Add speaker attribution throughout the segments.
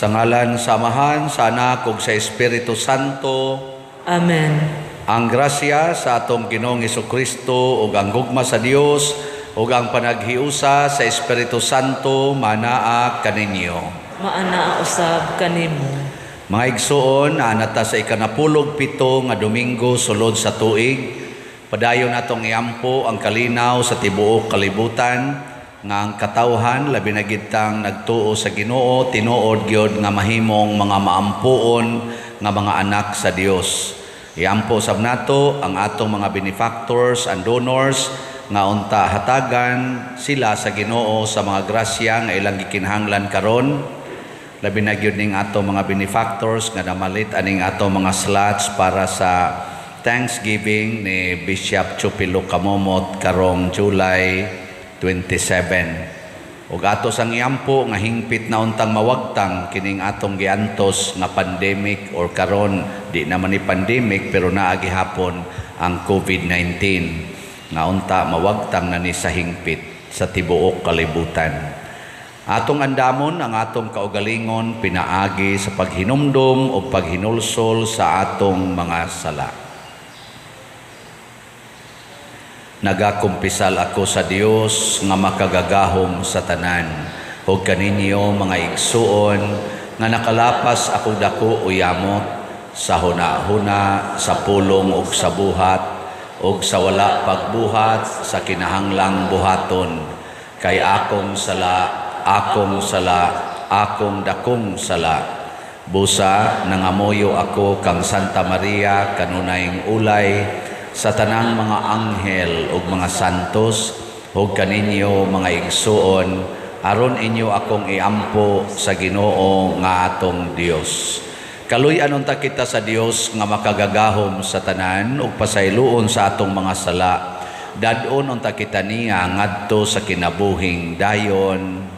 Speaker 1: Sa ngalan sa Amahan, sa Anak ug sa Espiritu Santo.
Speaker 2: Amen.
Speaker 1: Ang grasya sa atong Ginoong Kristo ug ang gugma sa Dios ug ang panaghiusa sa Espiritu Santo manaa kaninyo.
Speaker 2: Maanaa usab kanimo.
Speaker 1: Mga igsuon, naa na ta sa ikanapulog pito nga Domingo sulod sa tuig. Padayon natong iampo ang kalinaw sa tibuok kalibutan nga ang katawhan, labi na gid tang nagtuo sa Ginoo, tinuod gyud nga mahimong mga maampuon nga mga anak sa Dios. Iampo sab nato ang atong mga benefactors and donors nga unta hatagan sila sa Ginoo sa mga grasya nga ilang gikinahanglan karon, labi na gyud ning ato mga benefactors nga namalit aning ato mga slots para sa Thanksgiving ni Bishop Chupilo Camomot karong July 27. Ug ato sang iampo nga hingpit na untang mawagtang kining atong giantos nga pandemic or karon di naman ni pandemic pero naa gihapon ang COVID-19, nga unta mawagtang na ni sa hingpit sa tibuok kalibutan. Atong andamon ang atong kaugalingon pinaagi sa paghinumdum o paghinulsol sa atong mga sala. Nagakumpisal ako sa Dios nga makagagahom sa tanan ug kaninyo, mga igsuon, nga nakalapas ako dako o yamot sa huna-huna, sa pulong ug sa buhat ug sa wala pagbuhat sa kinahanglang buhaton, kay akong sala, akong sala, akong dakong sala. Busa nangamuyo ako kang Santa Maria, kanunayng ulay, sa tanang mga anghel ug mga santos, ug kaninyo, mga igsuon, aron inyo akong iampo sa Ginoo nga atong Dios. Kaluy-an unta kita sa Dios nga makagagahom sa tanan ug pasayloon sa atong mga sala. Dad-on unta kita niya ngadto sa kinabuhing dayon.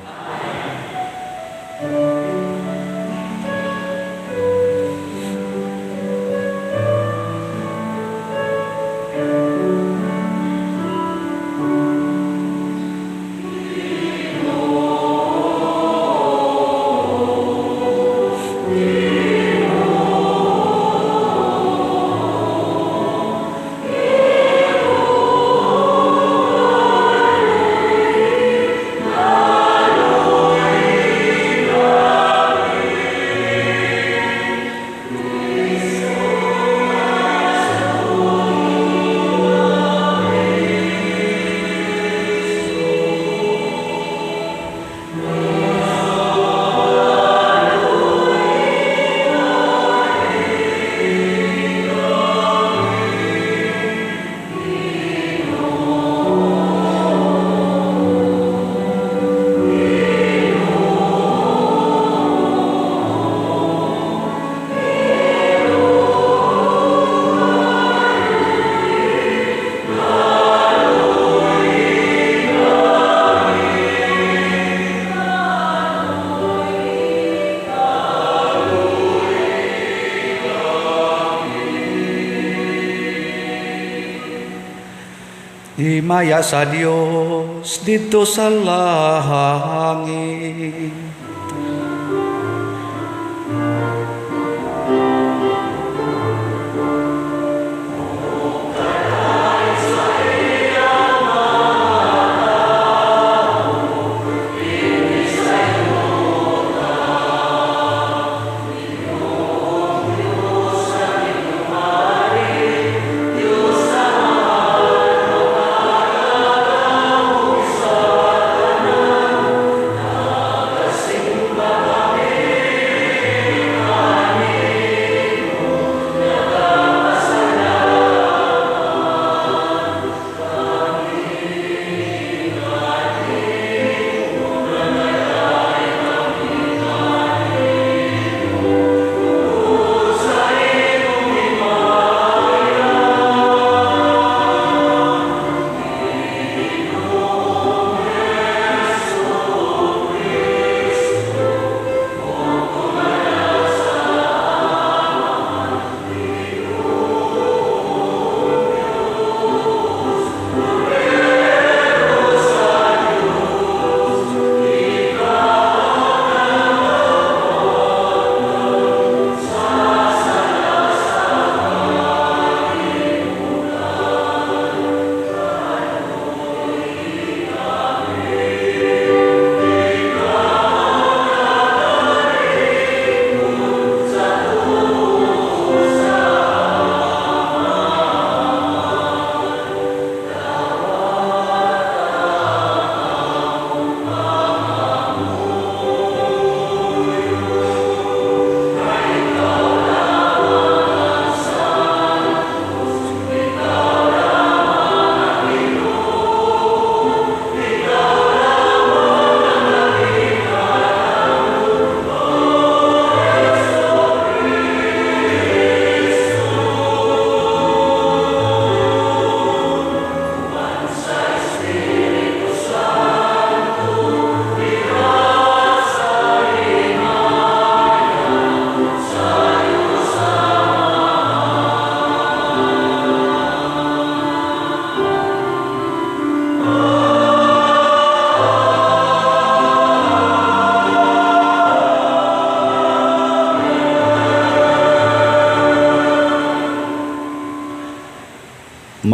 Speaker 1: Himaya sa Dios didto sa langit.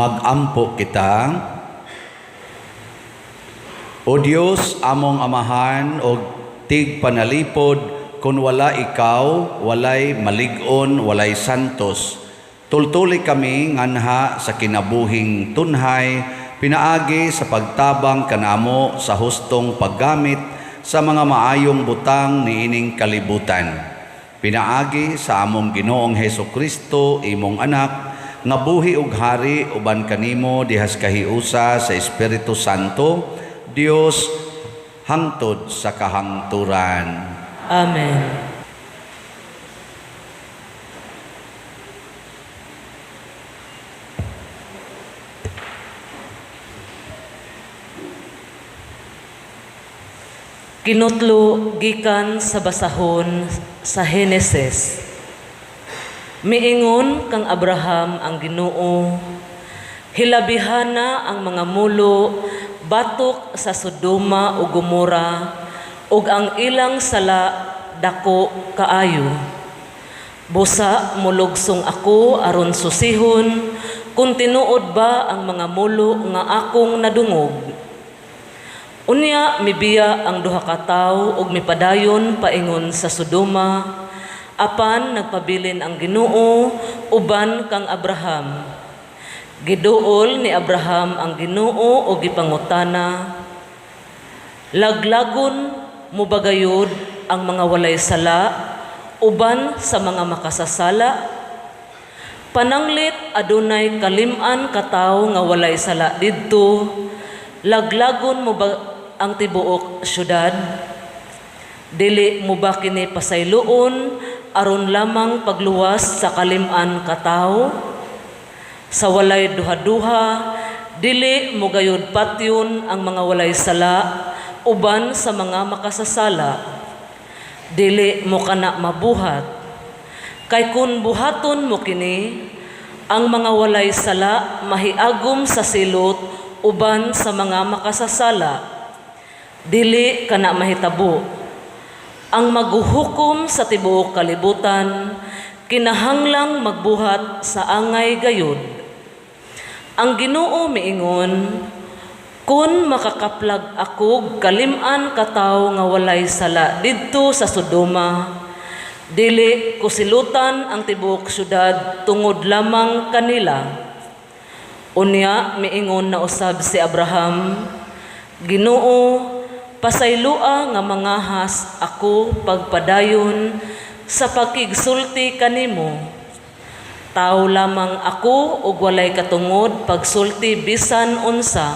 Speaker 1: Magampo kita. O Dios, among Amahan og tigpanalipod, kung wala ikaw, walay malig-on, walay santos. Tultuli kami nganha sa kinabuhing tunhay, pinaagi sa pagtabang kanamo sa hustong paggamit sa mga maayong butang niining kalibutan. Pinaagi sa among Ginoong Heso Kristo, imong anak, nga buhi ug hari uban kanimo dihas kahiusa sa Espiritu Santo, Dios, hangtod sa kahangturan.
Speaker 2: Amen. Kinutlo gikan sa basahon sa Henesis. Miingon kang Abraham ang Ginoo, hilabihana ang mga mulo batok sa Sodoma ug Gomora ug ang ilang sala dako kaayo. Busa molugsong ako aron susihon kung tinuod ba ang mga mulo nga akong nadungog. Unya mibiya ang duha ka tawo ug mipadayon paingon sa Sodoma, apan nagpabilin ang Ginoo uban kang Abraham. Giduol ni Abraham ang Ginoo ug gipangutana, laglagon mo ba gayud ang mga walay sala uban sa mga makasasala? Pananglit adunay kalim-an ka tawo nga walay sala didto, laglagon mo ba ang tibuok syudad? Dili mo ba kini pasayloon aron lamang pagluwas sa kalim-an ka tawo? Sa walay duha-duha, dili mo gayud patyon ang mga walay sala uban sa mga makasasala. Dili mo kana mabuhat. Kay kun buhaton mo kini, ang mga walay sala mahiagom sa silot uban sa mga makasasala. Dili kana mahitabo. Ang maghuhukom sa tibuok kalibutan kinahanglang magbuhat sa angay gayud. Ang Ginoo miingon, kun makakaplag akog kalim-an ka tawo nga walay sala didto sa Sodoma, dili ko silutan ang tibuok syudad tungod lamang kanila. Unya miingon na usab si Abraham, Ginoo, pasayloa nga mangahas ako pagpadayon sa pagkigsulti kanimo. Tawo lamang ako ug walay katungod pagsulti bisan unsa.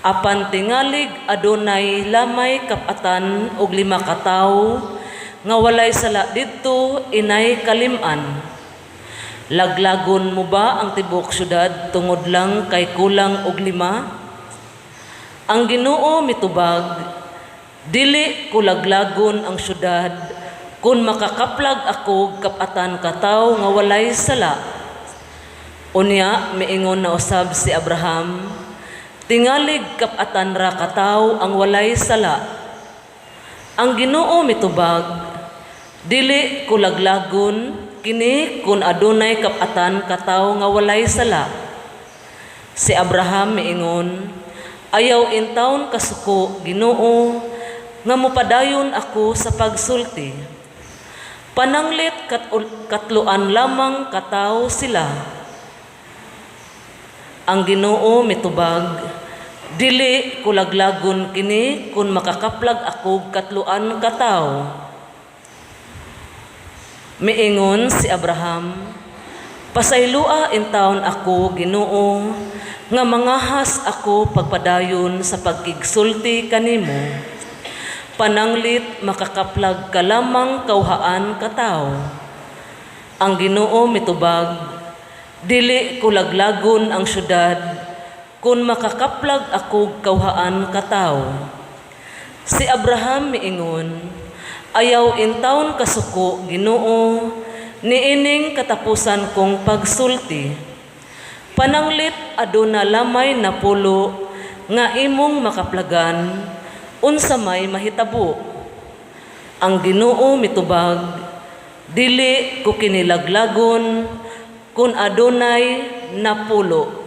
Speaker 2: Apan tingalig adunay lamay kap-atan og 5 ka tawo nga walay sala didto inay kalim-an. Laglagon mo ba ang tibuok syudad tungod lang kay kulang og 5? Ang Ginoo mitubag, dili ko laglagon ang syudad kun makakaplag ako kap-atan ka tawo nga walay sala. Unya miingon na usab si Abraham, tingalig kap-atan ra ka tawo ang walay sala. Ang Ginoo mitubag, dili ko laglagon kini kun adunay kap-atan ka tawo nga walay sala. Si Abraham miingon, ayaw intawon kasuko Ginoo nga mopadayon ako sa pagsulti. Pananglit katloan lamang katawo sila. Ang Ginoo mitubag, dili ko laglagon kini kun makakaplag ako katloan katawo. Miingon si Abraham, pasayloa intawon ako Ginoo nga mangahas ako pagpadayon sa pagkigsulti kanimo. Pananglit makakaplag ka lamang kawhaan katawo. Ang Ginoo mitubag, dili ko laglagon ang syudad kun makakaplag ako kawhaan katawo. Si Abraham miingon, ayaw intawon kasuko Ginoo niining katapusan kong pagsulti. Pananglit aduna lamay 10 nga imong makaplagan, unsa may mahitabo. Ang Ginoo mitubag, dili ko kinilaglagon kun adunay napulo.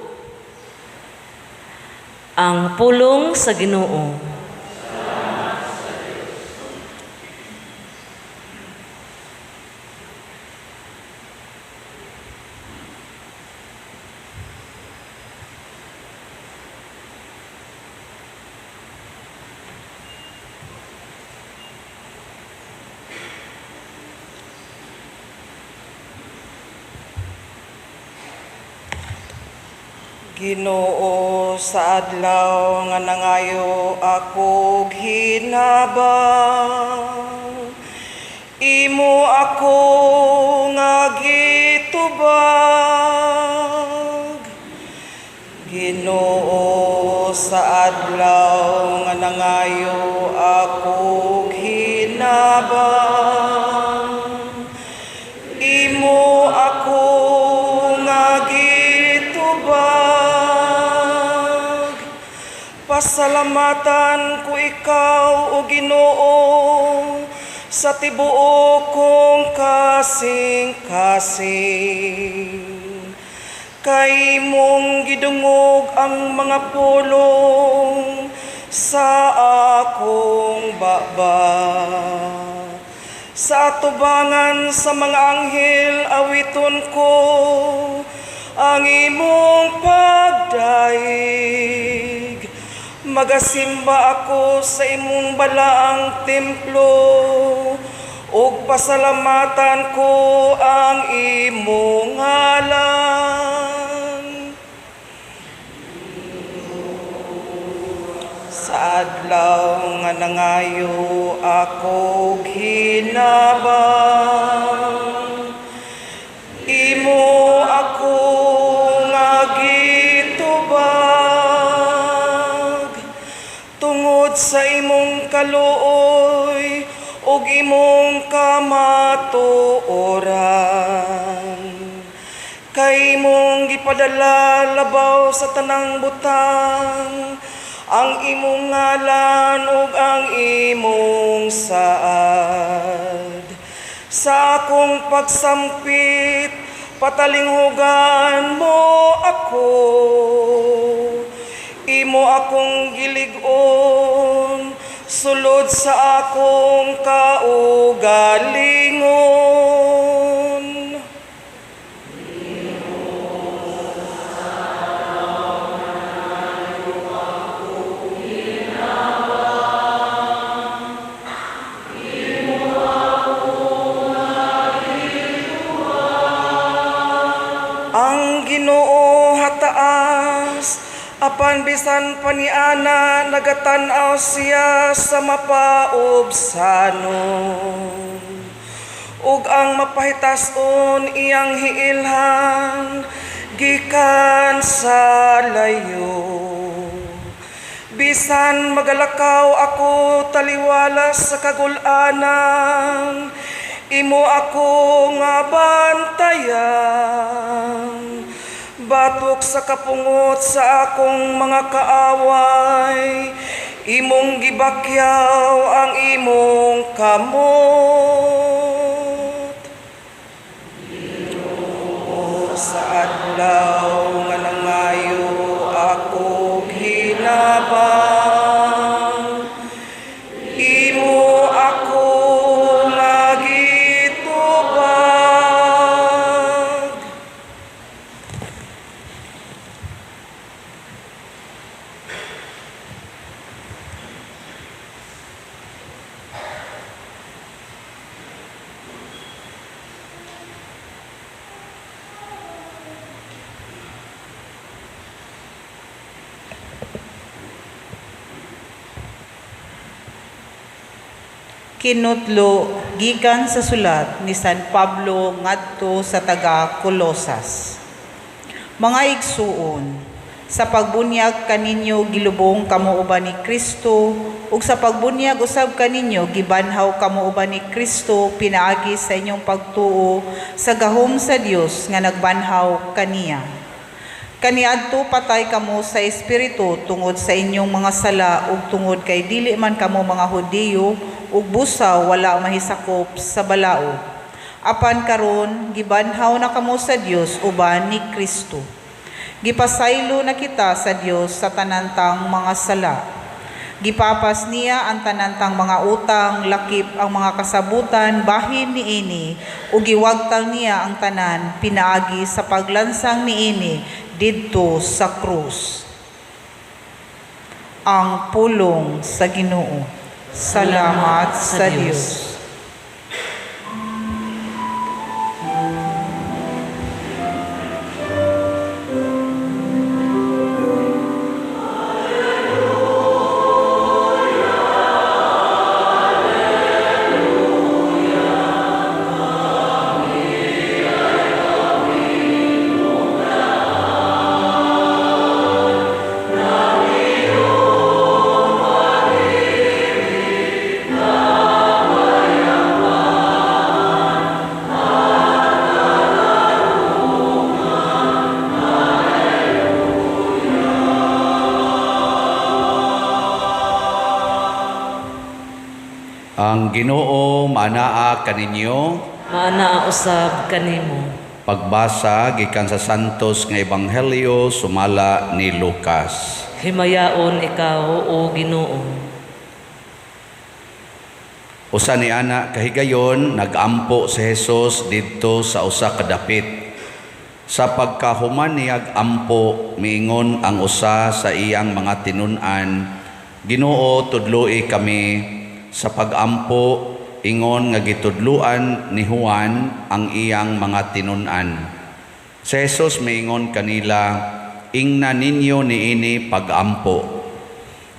Speaker 2: Ang pulong sa Ginoo.
Speaker 3: Ginoo, sa adlaw nga nangayo ako hinabang, imo ako nga gitubag. Ginoo, sa adlaw nga nangayo ako hinabang, imo ako nga gitubag. Pasalamatan ko ikaw, O Ginoo, sa tibuok kong kasing-kasing. Kay mong gidungog ang mga pulong sa akong baba. Sa atubangan sa mga anghel, awiton ko ang imong pagdaig. Magasimba ako sa imong balaang templo, ug pasalamatan ko ang imong ngalan. Sa adlaw nga nangayo ako hinabang, imo ako nga gitubag. Tungod sa imong kaluoy ug imong kamatuoran, kay imong gipadala labaw sa tanang butang ang imong ngalan ug ang imong saad. Sa akong pagsampit, patalinghugan mo ako. Imo akong gilig-on, sulod sa akong kaugalingon. Ang Ginoo hataas, apan bisan pa niana nagatan-aw siya sa mapaubsanon. Ug ang mapahitason iyang hiilhan gikan sa layo. Bisan magalakaw ako taliwala sa kagul-anan, imo ako nga bantayan. Batok sa kapungot sa akong mga kaaway, imong gibakyaw ang imong kamot. O sa adlaw nga nangayo ako hinabang, imo ako nga gitubag.
Speaker 4: Kinutlo gikan sa sulat ni San Pablo ngadto sa taga Colosas. Mga igsuon, sa pagbunyag kaninyo gilubong kamo uban ni Kristo, ug sa pagbunyag usab kaninyo gibanhaw kamo uban ni Kristo pinaagi sa inyong pagtuo sa gahom sa Dios nga nagbanhaw kaniya. Kaniadto patay kamo sa espiritu tungod sa inyong mga sala ug tungod kay dili man kamo mga Hudiyo ug busa wala mahisakop sa balaod. Apan karon gibanhaw na kamo sa Dios uban ni Kristo. Gipasaylo na kita sa Dios sa tanan tang mga sala. Gipapas niya ang tanan tang mga utang, lakip ang mga kasabutan bahin niini, ug giwagtang niya ang tanan pinaagi sa paglansang niini didto sa krus. Ang pulong sa Ginoo. Salamat sa Dios.
Speaker 1: Ang Ginoo manaa kaninyo.
Speaker 2: Maanaa usab kanimo.
Speaker 1: Pagbasa gikan sa Santos nga Ebanghelyo sumala ni Lucas.
Speaker 2: Himayaon ikaw, o Ginoo.
Speaker 1: Usa ni ana kahigayon nagampo si Jesus didto sa usa ka dapit. Sa pagkahuman niyag ampo, miingon ang usa sa iyang mga tinun-an, "Ginoo, tudloi kami sa pagampo ingon nga gitudluan ni Juan ang iyang mga tinun-an." Si Jesus miingon kanila, "Ingna ninyo niini pagampo.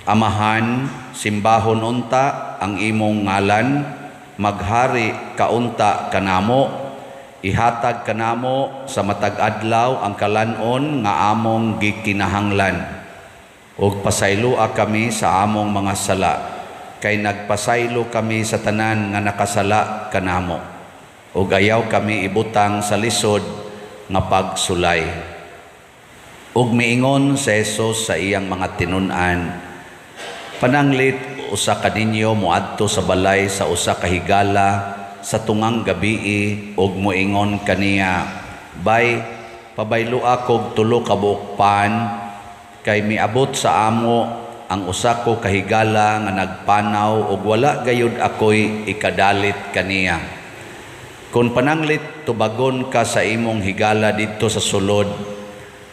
Speaker 1: Amahan, simbahon unta ang imong ngalan, maghari kaunta kanamo, ihatag kanamo sa matag adlaw ang kalan-on nga among gikinahanglan. Ug pasayloa kami sa among mga sala, kay nagpasaylo kami sa tanan nga nakasala kanamo. Ug ayaw kami ibutang sa lisod nga pagsulay." Ug miingon si Jesus sa iyang mga tinun-an, "Pananglit usa kaninyo moadto sa balay sa usa ka higala sa tungang gabii ug moingon kaniya, 'Bay, pabayloa kog 3 ka buok pan, kay miabot sa amo ang usa ko kahigala nga nagpanaw ug wala gayud ako'y ikadalit kaniya.' Kon pananglit tubagon ka sa imong higala didto sa sulod,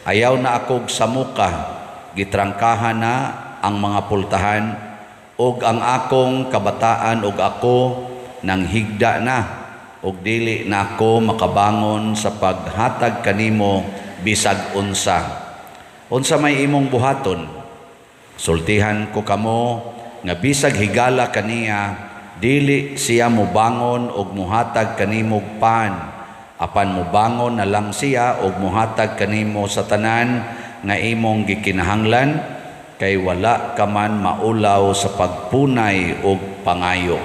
Speaker 1: 'Ayaw na akog samuka, gitrangkahan na ang mga pultahan, ug ang akong kabataan ug ako nang higda na, ug dili na ako makabangon sa paghatag kanimo bisag unsa. Unsa may imong buhaton? Sultihan ko kamo nga bisag higala kaniya, dili siya mobangon og muhatag kanimo og pan, apan mobangon na lang siya og muhatag kanimo sa tanan nga imong gikinahanglan, kay wala ka man maulaw sa pagpunay og pangayo.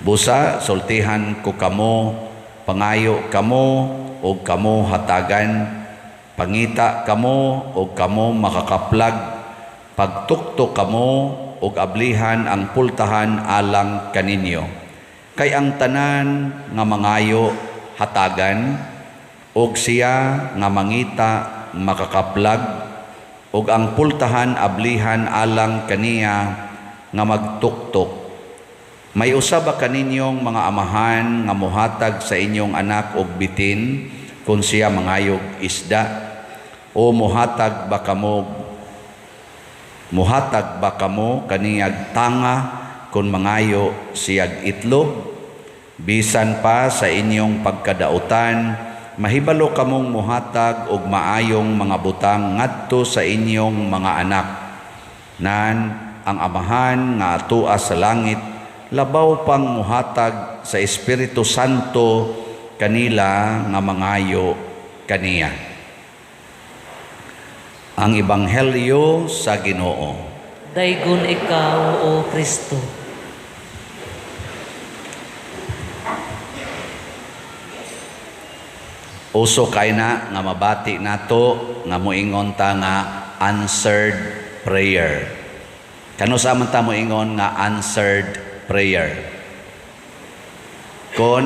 Speaker 1: Busa sultihan ko kamo, pangayo kamo og kamo hatagan, pangita kamo og kamo makakaplag, pagtuktok kamo og ablihan ang pultahan alang kaninyo. Kay ang tanan nga mangayo hatagan, og siya nga mangita makakaplag, og ang pultahan ablihan alang kaniya nga magtuktok. May usa ba kaninyong mga amahan nga mohatag sa inyong anak og bitin kung siya mangayog isda? O muhatag ba kamo kaniyag tanga kung mangayo siyag itlog? Bisan pa sa inyong pagkadautan, mahibalo kamong muhatag og maayong mga butang ngadto sa inyong mga anak. Nan ang Amahan nga atua sa langit, labaw pang muhatag sa Espiritu Santo kanila nga mangayo kaniya." Ang Ebanghelyo sa Ginoo.
Speaker 2: Daygon ikaw, O Kristo.
Speaker 1: Uso kay na nga mabati nato nga moingon ta nga answered prayer. Kanusa man ta moingon nga answered prayer? Kon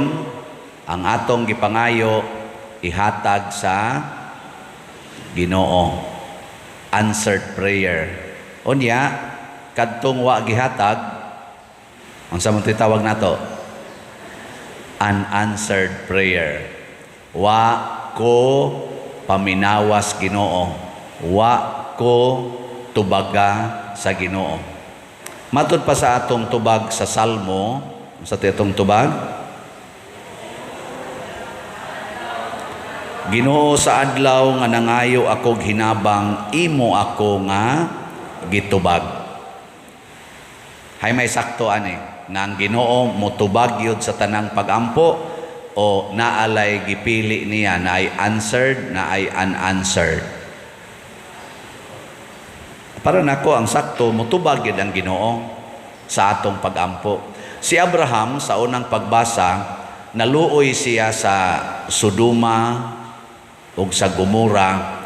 Speaker 1: ang atong gipangayo ihatag sa Ginoo. Answered prayer. Unya, kadtong wa gihatag, unsa man tawag nato? Unanswered prayer. Wa ko paminawas, Ginoo. Wa ko tubaga sa Ginoo. Matud pa sa atong tubag sa Salmo, sa atong tubag, Ginoo, sa adlaw nga nangayo ako hinabang, imo ako nga gitubag. Hay may sakto ani nga ang Ginoo motubag yun sa tanang pagampo o naalay gipili niya na ay answered na ay unanswered? Para nako, ang sakto, motubag yun ang Ginoo sa atong pagampo. Si Abraham, sa unang pagbasa, naluoy siya sa Sodoma ug sa Gomora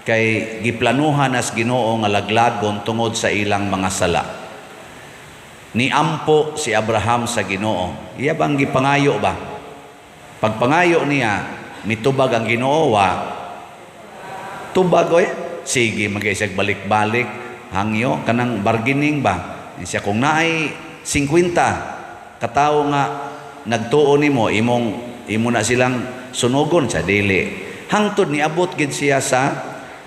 Speaker 1: kay giplanuhan nas Ginoo nga laglagon tungod sa ilang mga sala. Niampo si Abraham sa Ginoo. Iya bang gipangayo ba? Pagpangayo niya, mitubag ang Ginoo wa? Tubag oy. Sige, mag-isag balik-balik hangyo kanang bargaining ba? Siya kung naay 50 katawo nga nagtuo nimo, imong imo na silang sunugon sa dili. Hangtod niabot gid siya sa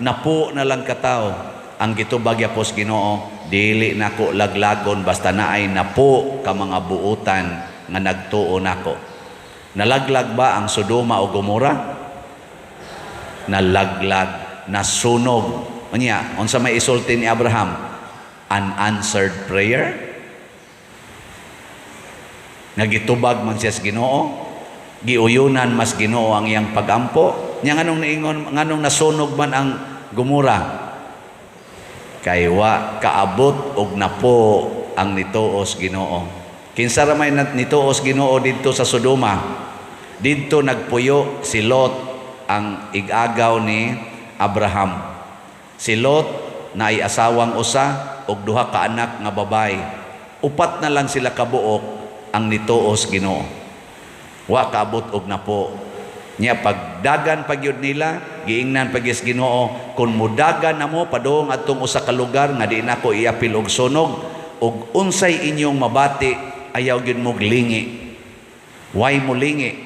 Speaker 1: napo na lang katawo. Ang gitubag yapos Ginoo, dili nako laglagon basta naay napo ka mga buutan nga nagtuo nako. Nalaglag ba ang Sodoma o Gomora? Nalaglag, nasunog. Unya, unsa may isulti ni Abraham? Unanswered prayer? Nga gitubag man siya sa Ginoo, giuyunan mas Ginoo ang iyang pagampo. Nya nganong niingon, nganong nasunog man ang Gomora? Kay wa kaabot og napo ang nituos Ginoo. Kinsa ra may nituos Ginoo didto sa Sodoma? Didto nagpuyo si Lot, ang igagaw ni Abraham. Si Lot naay asawang usa og duha ka anak nga babae. Upat na lang sila kabuok ang nituos Ginoo. Wa kaabot og napo. Nya pagdagan pagyud nila, giingnan pagyud Ginoo, kung mudagan na mo padung atong usa ka lugar nga di nako iapil og sunog, og unsay inyong mabati, ayaw gyud mo lingi. Why mo lingi?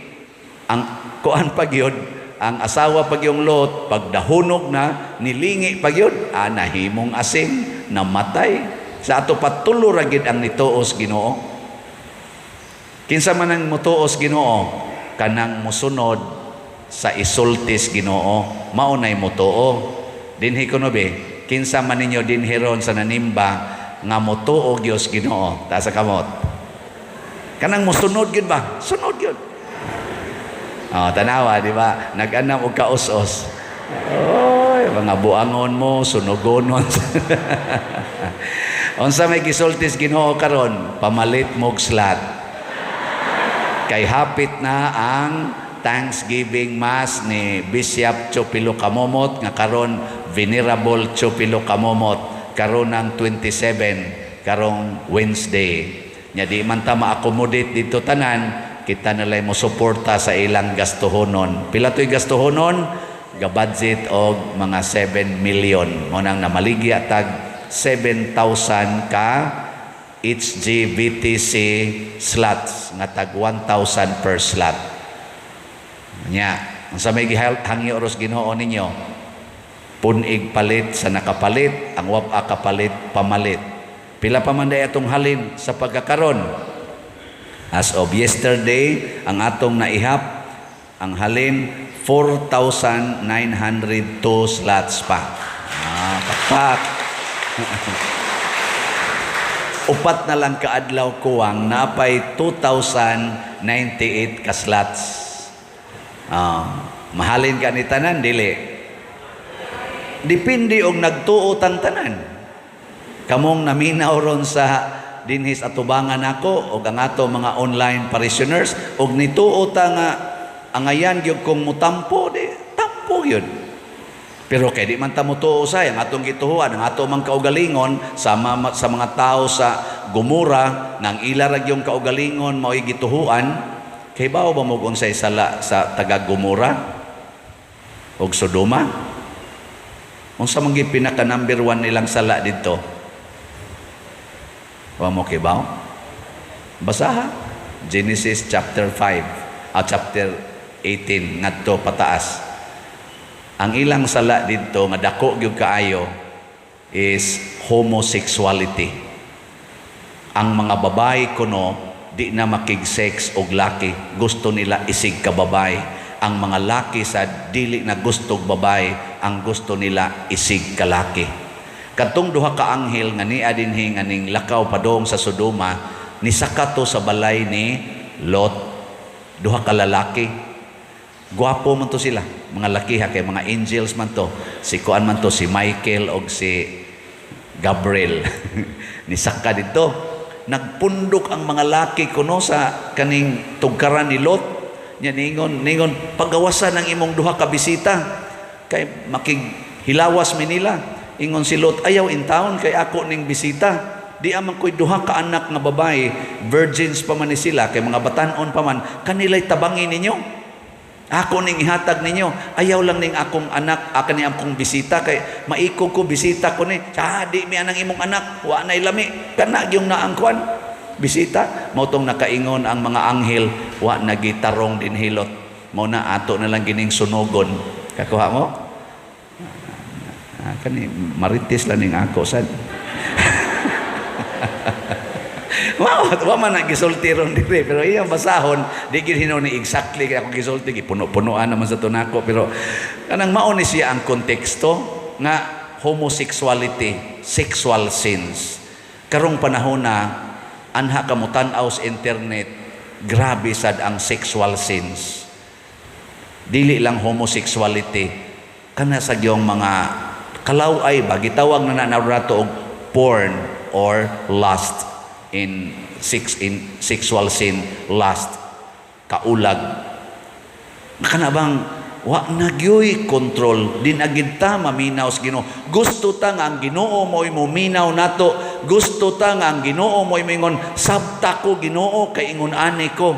Speaker 1: Ang kuan pagyud, ang asawa pag yung Lot, pagdahunog na, nilingi pagyud, nahimong asin, namatay. Sa ato patulo ra gid ang nituos Ginoo. Kinsa man ang mutuos Ginoo? Kanang musunod sa isultis Ginoo, mao nay mutuo. Dinhi kuno be, kinsa man ninyo dinhi ron sa nanimba nga mutuo gyud Ginoo? Taas sa kamot. Kanang musunod gyud ba? Sunod gyud. Oh, tanawa, di ba? Nag-anam og kaus-os. Oy, mga buangon mo, sunugonon. Unsa may gisultis Ginoo karon? Pamalit mog slot. Kay hapit na ang Thanksgiving Mass ni Bishop Chopilo Camomot nga karon Venerable Chopilo Camomot karon ng 27, karong Wednesday. Nya di man ta ma-accommodate dito tanan, kita nalay mo suporta sa ilang gastuhonon. Pila to'y gastuhonon? Gabudget og mga 7 million. Mo nang namaligya tag 7,000 ka HGVTC slots nga tag 1,000 per slot. Nya, unsa may gihangyo ros Ginoo ninyo? Punig palit sa nakapalit, ang wapa kapalit pamalit. Pila pa man day atong halin sa pagkakaron? As of yesterday, ang atong naihap, ang halin 4,902 slots pa. Ah, pakpak. 4 na lang kaadlaw kuwang, napay 2,098 ka slots. Ah, mahalin ka ni tanan, dili? Depende og nagtuo tang tanan. Kamong naminaw ron sa dinhis atubangan nako og ang ato mga online parishioners og nituo ta nga angayan gyud kong mutampo, di tampo gyud. Pero kay di man ta motuo say ang atong gituhuan, ang ato mang kaugalingon sama sa mga tao sa Gomora nang ila ra gyung kaugalingon mao'y gituhuan. Kay bawo ba mo unsay sala sa taga Gomora og Sodoma? Unsa man gyud pinaka number one nilang sala didto? Wa mo kibaw? Basaha. Genesis chapter 5, chapter 18 ngadto pataas. Ang ilang sala didto nga dako gyud kaayo is homosexuality. Ang mga babae kuno di na makig-sex og laki, gusto nila isig ka babae. Ang mga laki sa dili na gusto og babae, ang gusto nila isig ka laki. Katong duha ka anghel nga nia dinhi nga ning lakaw padong sa Sodoma, nisaka to sa balay ni Lot. Duha ka lalaki. Gwapo man to sila, mga lakiha kay mga angels man to. Si kuan man to, si Michael og si Gabriel. Nisaka didto. Nagpundok ang mga laki kuno sa kaning tugkaran ni Lot. Nya ningon pagawasan ang imong duha ka bisita kay makighilawas mi nila. Ingon si Lot, "Ayaw in town kay ako ning bisita. Di man ko'y duha ka anak nga babae, virgins pa man ni sila kay mga batan-on pa man, kanila'y tabangi ninyo. Ako ning ihatag ninyo. Ayaw lang ning akong anak, aka ni akong bisita kay maikog ko, bisita ko ni. Ah, di mi anang imong anak, wa nay lami. Kana gyung naang kuan bisita." Mao tong nakaingon ang mga anghel, "Wa nagitarong dinhi, Lot. Mao na ato na lang gining sunugon." Kakuha mo? Ah, kani marites lang ning ako sad. Wa man na gisulti ron diri, pero iyang basahon di gid hinuon ni exactly kay ako gisulti, gipuno-punuan naman sa tunako, pero kanang mao ni siya ang konteksto nga homosexuality, sexual sins. Karong panahon na anha ka mo tan-aw sa internet, grabe sad ang sexual sins. Dili lang homosexuality, kana sa gyong mga kalaway ba, gitawag na na nato og porn or lust in sex, in sexual sin, lust, kaulag. Kana bang wa na gyoy control din agid ta maminaw sa Ginoo. Gusto ta nga ang Ginoo mo'y muminaw nato. Gusto ta nga ang Ginoo mo'y moingon, "Sabta ko, Ginoo, kay ingon ani ko."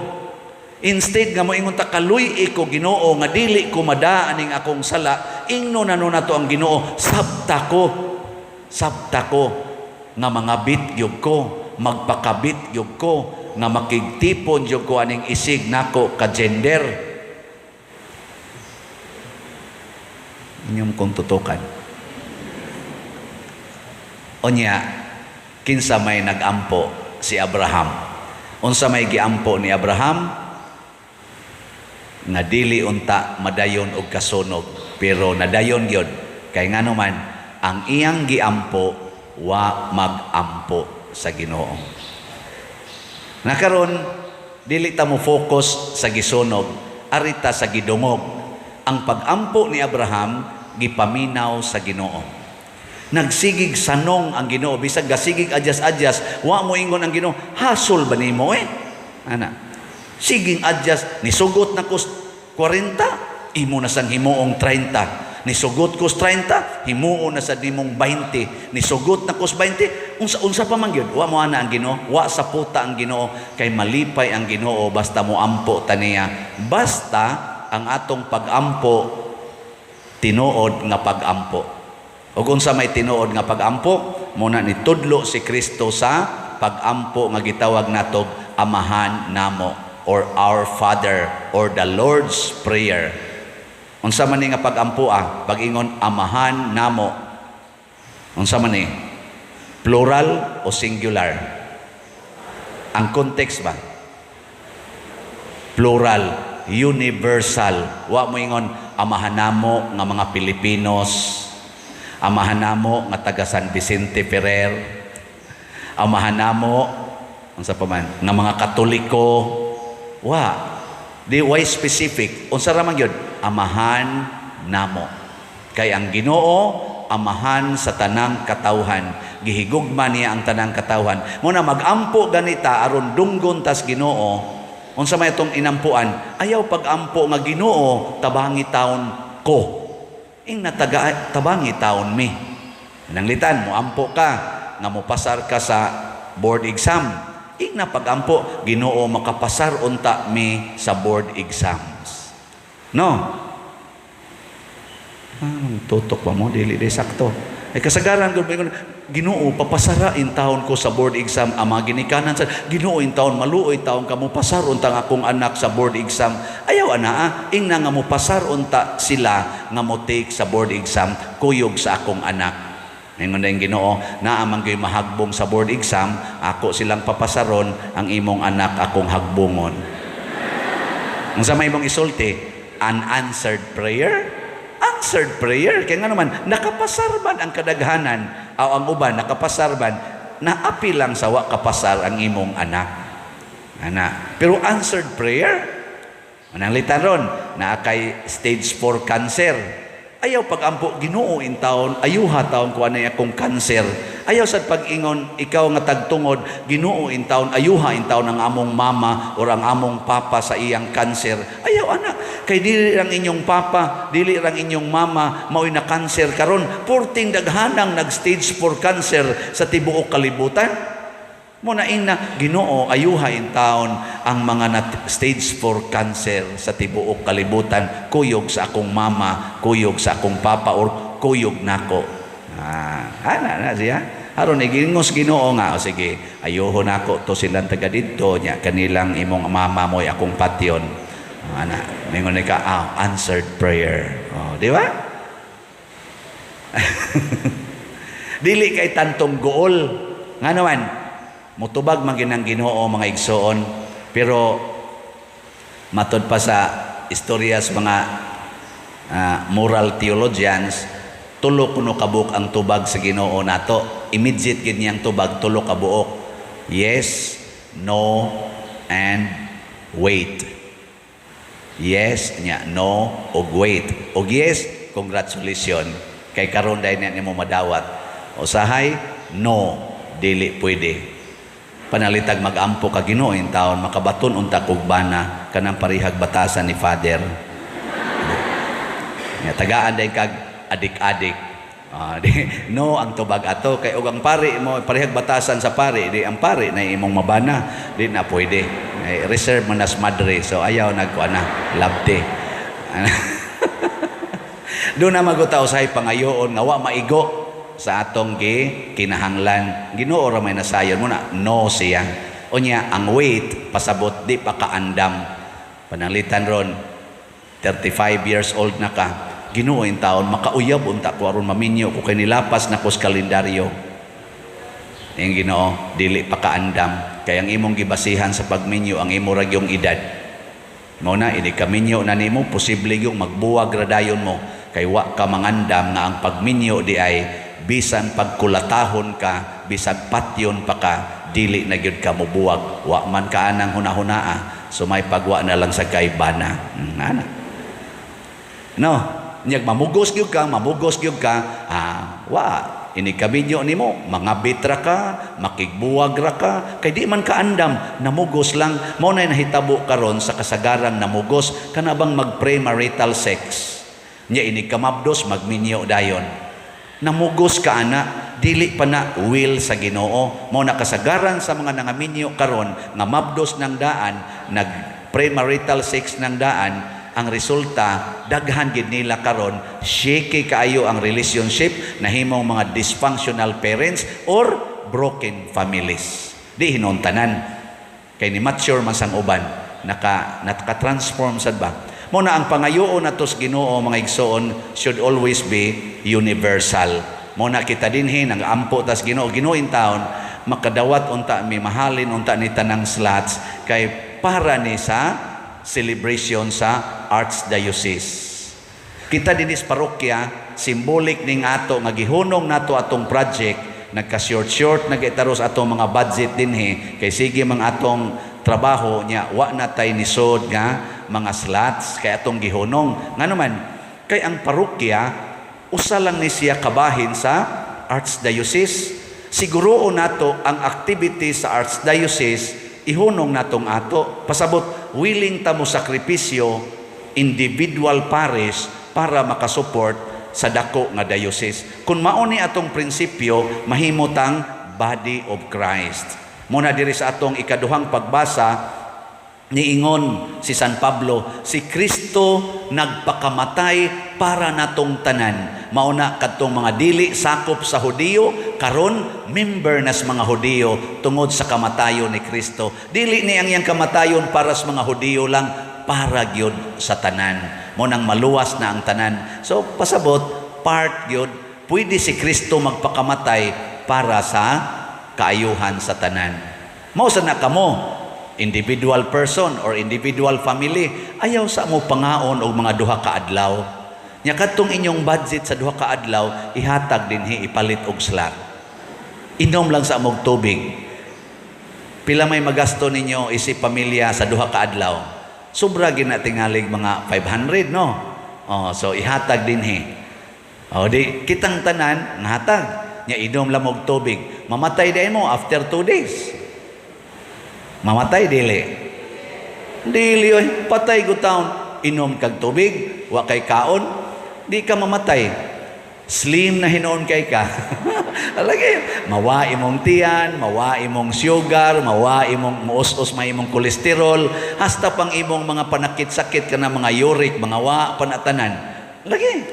Speaker 1: Instead nga moingon ta, "Kaluy ko, Ginoo, nga dili ko madaa aning akong sala," ingno na no nato ang Ginoo, "Sabta ko. Sabta ko nga mangabit gyud ko, magpakabit gyud ko, nga makigtipon gyud ko aning isig nako ka gender." Inyong kong tutukan. Unya, kinsa may nagampo? Si Abraham. Unsa may giampo ni Abraham? Nga dili unta madayon og kasunog, pero nadayon gyud. Kay ngano man ang iyang giampo wa magampo sa Ginoo. Nakaron dili ta mo focus sa gisunog, arita sa gidungog. Ang pagampo ni Abraham gipaminaw sa Ginoo. Nagsigig sanong ang Ginoo, bisag gasigig adyas-adyas, wa mo ingon ang Ginoo, "Hasol ba nimo eh?" Ana. Siging adyas, nisugot na kos 40, imo na sang himuong 30. Nisugot kos 30, himuon na sa nimong 20. Nisugot na kos 20, unsa unsa pa man gyud. Wa mo ana ang Ginoo, wa sa puta ang Ginoo kay malipay ang Ginoo basta mo ampo ta niya. Basta ang atong pagampo tinuod nga pagampo. Ug unsa may tinuod nga pagampo? Muna ni tudlo si Kristo sa pagampo nga gitawag natog Amahan Namo or Our Father or the Lord's Prayer. Unsa man ni nga pagampo ah? Pag-ingon Amahan Namo. Unsa man ni? Plural o singular? Ang context ba? Plural, universal. Wa mo ingon Amahan namo nga mga Pilipinos, Amahan namo nga taga San Vicente Ferrer, Amahan namo unsa pa man nga mga Katoliko. Wa di why specific. Unsa ra man gyud Amahan Namo? Kay ang Ginoo amahan sa tanang katawhan, gihigugma niya ang tanang katawhan. Mo na magampo ganita aron dunggon tas Ginoo. Unsa may itong inampuan? Ayaw pagampo nga, "Ginoo, tabangi taon ko." Ing nataga, "Tabangi taon mi." Nanglitan mo ampo ka nga mopasar ka sa board exam. Ing na pagampo, "Ginoo, makapasar unta mi sa board exams." No. Ah, tutok pa mo, dili di sakto. Ay kasagaran ko, "Ginoo, papasara in taon ko sa board exam." Ang mga ginikanan sa Ginoo, in taon maluoy taon ka mo pasar unta ang akong anak sa board exam. Ayaw ana ah, ingna nga mo pasar unta sila nga mo take sa board exam kuyog sa akong anak. Ingon na yung Ginoo, naa man gyud mahagbong sa board exam, ako silang papasaron, ang imong anak akong hagbungon. Ang sa may imong isulti, unanswered prayer? Answered prayer. Kaya nga naman, nakapasar man ang kadaghanan, o ang uban, nakapasar man, naapi lang sa wa kapasar ang imong anak. Ana. Pero answered prayer, mananglitan ron, naa kay stage 4 cancer. Ayaw pag-ampo, "Ginoo in taon, ayuha taon ko anay akong cancer." Ayaw sad pag-ingon, ikaw nga tagtungod, "Ginoo in taon, ayuha in taon ang among mama or ang among papa sa iyang cancer." Ayaw ana. Kay dili lang inyong papa, dili lang inyong mama mao'y na cancer karon. Purting daghanang nag stage 4 cancer sa tibuok kalibutan. Mo na ingna, "Ginoo, ayuha in taon ang mga na stage 4 cancer sa tibuok kalibutan, kuyog sa akong mama, kuyog sa akong papa, or kuyog nako." Ah, ana na siya. Aron igingos Ginoo nga, "O sige, ayuho nako to silang taga didto nya kanilang imong mama mo'y akong patyon." Ah, ana, mingon ka, "Ah, answered prayer." Oh, di ba? Dili kay tantong gool. Nga naman, mutubag man ginang Ginoo, mga igsoon, pero matod pa sa istorya sa mga moral theologians, tulo kuno kabuok ang tubag sa Ginoo nato. Immediate gid niyang tubag, tulo ka buok: yes, no, and wait. Yes nya, no, ug wait. Og yes, congratulations, kay karon dahil niya nimo madawat. Usahay no, dili pwede. Panalitag mag-ampo ka, "Ginoo in taon, makabaton unta kog bana kanang parihag batasan ni Father." Nga tagaan day kag adik-adik. Ah, di, no ang tubag ato kay og ang pari mo parehag batasan sa pari, di ang pari na imong mabana, di na pwede. Ay, reserve man nas madre, so ayaw nagkuan na labte. Doon na maguta usahay pangayoon nga wa maigo sa atong gi kinahanglan. Ginoo ra may nasayon mo na no siya. Unya ang wait, pasabot di pa kaandam. Pananglitan ron 35 years old na ka. "Ginoo in taon, makauyab unta ko aron maminyo ko kay nilapas na ko sa kalendaryo." Yung Ginoo, dili pa kaandam. Kay ang imong gibasihan sa pagminyo ang imo ra gyung edad. Mao na ini kaminyo na nimo, posible yung magbuwag ra dayon mo kay wa ka mangandam nga ang pagminyo di ay bisan pagkulatahon ka, bisan patyon pa ka, dili na gyud ka mobuwag. Wa man ka anang hunahunaa, so may pagwa na lang sa kay bana. Ana. No, nyag mamugos gyud ka, mamugos gyud ka, ah, wa ini kaminyo nimo, mga ra ka, makigbuwag ra ka, kay di man kaandam, namugos lang. Mao na nahitabo karon sa kasagaran namugos, kana bang mag-premarital sex. Nya ini kamabdos, magminyo dayon. Namugos ka ana, dili pa na will sa Ginoo. Mao na kasagaran sa mga nangaminyo karon nga mabdos ng daan, nag premarital sex ng daan, ang resulta daghan gid nila karon shaky kaayo ang relationship, nahimong mga dysfunctional parents or broken families. Di hinuntanan kay ni mature man sang uban, naka transform sad ba. Mo na ang pangayoon nato sa Ginoo, mga igsoon, should always be universal. Mo na kita dinhi nang ampo tas Ginoo, "Ginoo in taon, makadawat unta mi, mahalin unta ni tanang slots kay para ni sa celebration sa Archdiocese." Kita dinhi sa parokya, symbolic ning ato nga gihunong nato atong project, nagka short short nagitaros atong mga budget dinhi kay sige mga atong trabaho nya wa na tay nisod nga mga slots kay atong gihunong. Ngano man kay ang parokya usa lang ni siya kabahin sa Archdiocese. Siguroon nato ang activity sa Archdiocese ihunong natong ato. Pasabot willing ta mo sakripisyo individual parish para makasupport sa dako nga diocese. Kung mao ni atong prinsipyo, mahimo tang body of Christ. Muna diri sa atong ikaduhang pagbasa. Niingon si San Pablo, si Kristo nagpakamatay para natong tanan. Mauna kadtong mga dili sakop sa Hudiyo, karon member nas mga Hudiyo tungod sa kamatayon ni Kristo. Dili ni ang iyang kamatayon para sa mga Hudiyo lang, para gyud sa tanan. Mao nang maluwas na ang tanan. So pasabot, part gyud pwede si Kristo magpakamatay para sa kaayuhan sa tanan. Mao sa na kamo, individual person or individual family, ayaw sa mo pangaon og mga 2 ka adlaw. Nya kadtong inyong budget sa 2 ka adlaw, ihatag dinhi, ipalit og slot. Inom lang sa amog tubig. Pila may magasto ninyo isip pamilya sa 2 ka adlaw? Sobra gina tingalig mga 500, no? Oh, so ihatag dinhi. Oh, di kitang tanan nahatag. Nya inom lang og tubig. Mamatay diay mo after 2 days. Mamatay dili. Dili oy, patay gutaon. Inom kag tubig, wa kay kaon, di ka mamatay. Slim na hinuon kay ka. Lagi, mawa imong tiyan, mawa imong sugar, mawa imong muos-os may imong kolesterol, hasta pang imong mga panakit-sakit ka na mga uric, mga wa panatanan. Lagi.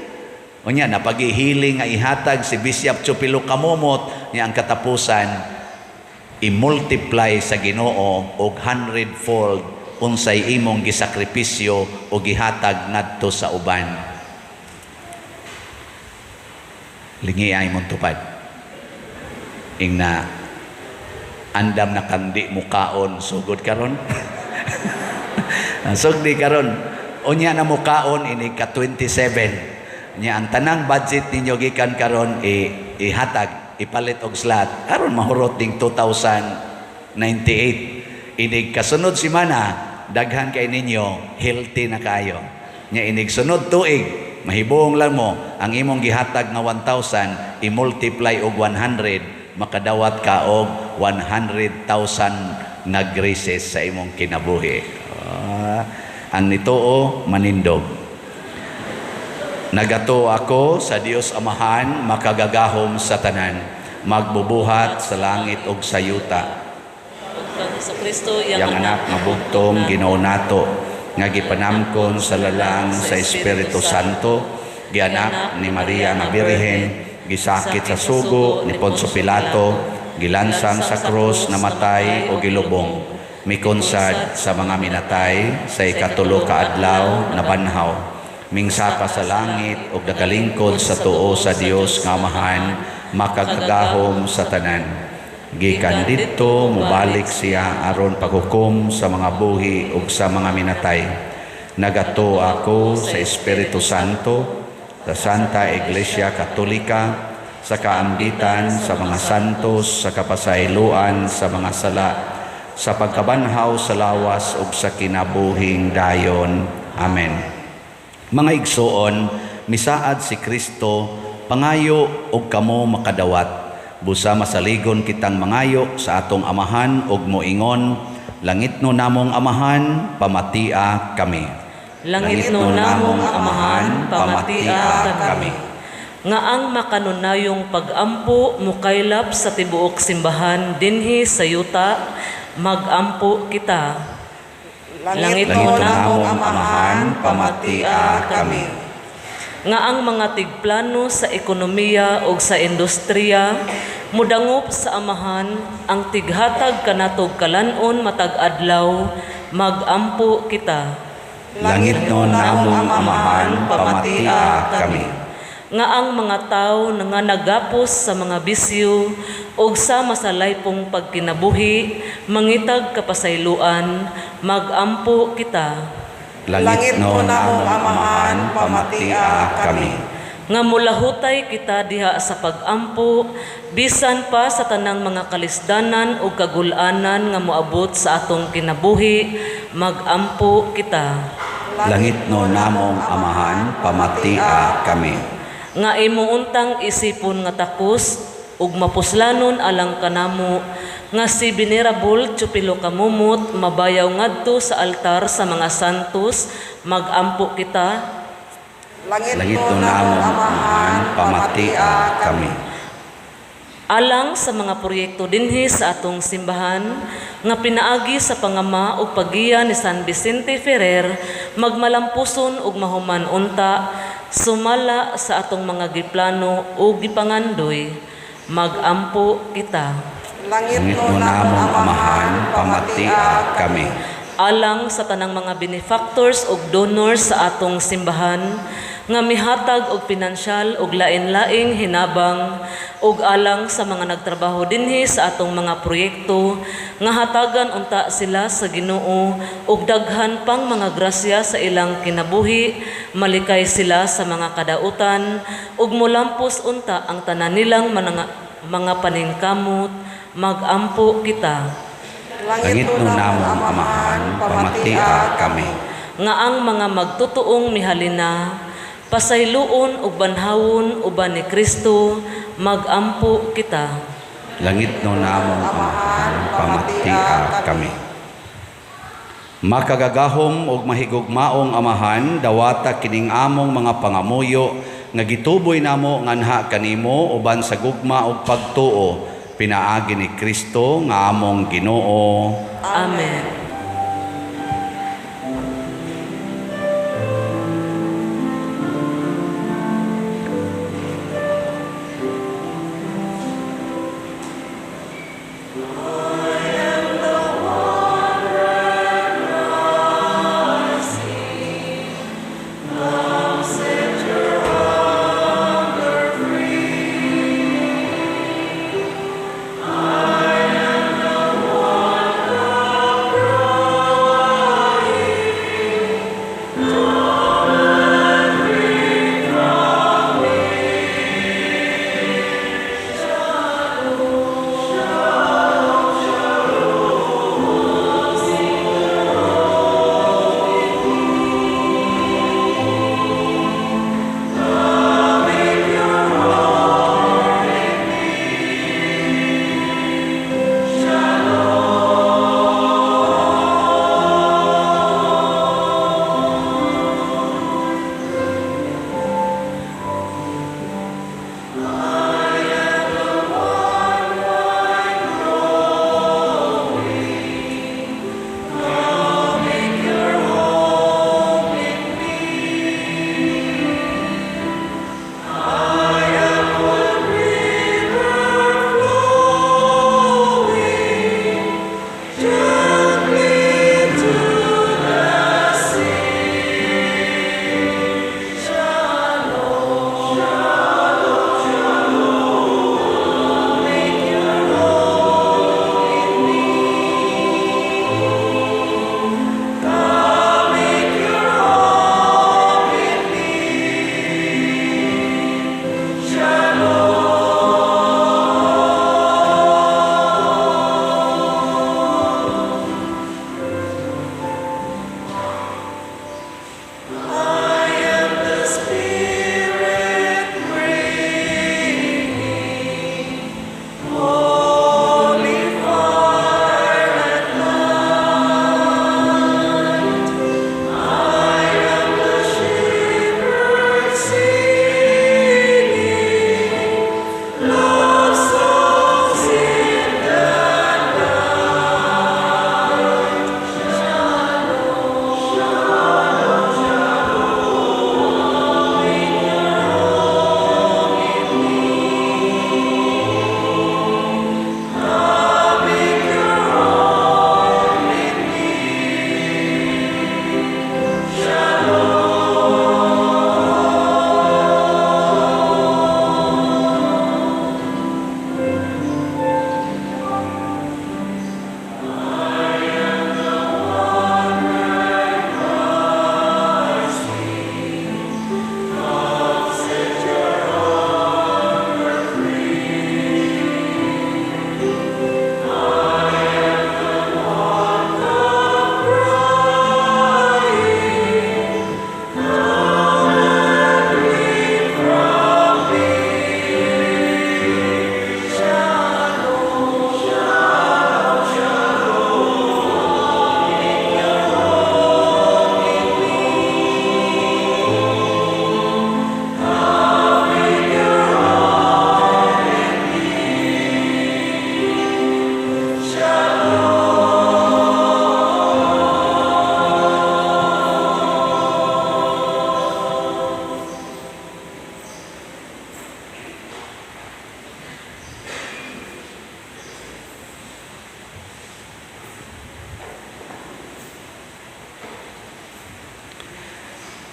Speaker 1: Unya, napagihiling nga ihatag si Bishop Chupilo Camomot niya ang katapusan, i-multiply sa Ginoo og hundredfold unsay imong gisakripisyo o gihatag ngadto sa uban. Lingi ay mong tupad. Ingna andam na kang di mukaon sugod karon. Sugdi karon. Unya na mukaon ini ka 27. Nya ang tanang budget ninyo gikan karon ihatag, ipalit og slot aron mahurot ding 2098. Inig kasunod semana daghan kay ninyo, healthy na kayo. Nya inig sunod tuig, mahibong lang mo ang imong gihatag nga 1,000 i-multiply og 100, makadawat ka og 100,000 nga graces sa imong kinabuhi. Ang nituo manindog. Nagatuo ako sa Dios Amahan, makagagahom sa tanan, magbubuhat sa langit ug sa yuta.
Speaker 2: Sa Kristo,
Speaker 1: Yang anak nga bugtong Ginoo nato, nga gipanamkon sa lalang sa Espiritu Santo, gianak ni Maria nga Birhen, gisakit sa sugo ni Poncio Pilato, gilansang sa krus, namatay o gilubong, mikonsad sa mga minatay, sa 3 ka adlaw nabanhaw, mingsaka sa langit ug nagalingkod sa tuo sa Dios nga Amahan, makagagahom sa tanan. Gikan didto mobalik siya aron paghukom sa mga buhi ug sa mga minatay. Nagatuo ako sa Espiritu Santo, sa Santa Iglesia Katolika, sa kaambitan sa mga santos, sa kapasayloan sa mga sala, sa pagkabanhaw sa lawas ug sa kinabuhing dayon. Amen. Mga igsoon, misaad si Kristo, pangayo og kamo makadawat. Busa masaligon kitang mangayo sa atong amahan og moingon, langitno namong amahan, pamatia kami.
Speaker 2: Langitno namong amahan, pamatia kami. Nga ang makanunayong pag-ampo mukaylap sa tibuok simbahan dinhi sa yuta, mag-ampo kita.
Speaker 3: Langitno namong amahan, pamatia kami.
Speaker 2: Nga ang mga tigplano sa ekonomiya o sa industriya mudangop sa amahan ang tighatag kanatog kalan-on matag adlaw, mag-ampo kita.
Speaker 1: Langitno namong amahan, pamatia kami.
Speaker 2: Nga ang mga tawo nga nagapos sa mga bisyo og sa masalaypong pagkinabuhi mangitag kapasayloan, mag-ampo kita.
Speaker 1: Langitno namong amahan, pamatia kami.
Speaker 2: Nga mulahutay kita diha sa pag-ampo bisan pa sa tanang mga kalisdanan ug kagul-anan nga moabot sa atong kinabuhi, mag-ampo kita.
Speaker 1: Langitno namong amahan, pamatia kami.
Speaker 2: Nga imo untang isipon nga takos ug mapuslanon alang kanamo nga si Venerable Chupilo Camomot mabayaw ngadto sa altar sa mga santos, mag-ampo kita.
Speaker 3: Langitno namong amahan, pamatia kami.
Speaker 2: Alang sa mga proyekto dinhi sa atong simbahan nga pinaagi sa pangama ug paggiya ni San Vicente Ferrer, magmalampuson ug mahuman unta sumala sa atong mga giplano ug gipangandoy. Magampo kita.
Speaker 3: Langit
Speaker 1: Langit
Speaker 3: no
Speaker 1: mo
Speaker 3: namong
Speaker 1: Amahan, pamatia kami.
Speaker 2: Alang sa tanang mga benefactors ug donors sa atong simbahan nga mihatag og pinansyal ug lain-laing hinabang, ug alang sa mga nagtrabaho dinhi sa atong mga proyekto nga hatagan unta sila sa Ginoo og daghan pang mga grasya sa ilang kinabuhi, malikay sila sa mga kadautan ug molampos unta ang tanan nilang mga paningkamot. Magampo kita.
Speaker 1: Langit no namong Amahan, pamatia kami.
Speaker 2: Nga ang mga magtutuong mihalina pasayloon ug banhawon uban ni Kristo. Magampo kita.
Speaker 1: Langit no namong Amahan, pamatia kami. Makagagahom ug mahigugmaong Amahan, dawata kining among mga pangamuyo nga gituboy namo nganha kanimo uban sa gugma ug pagtuo, pinaagi ni Kristo nga among Ginoo.
Speaker 2: Amen.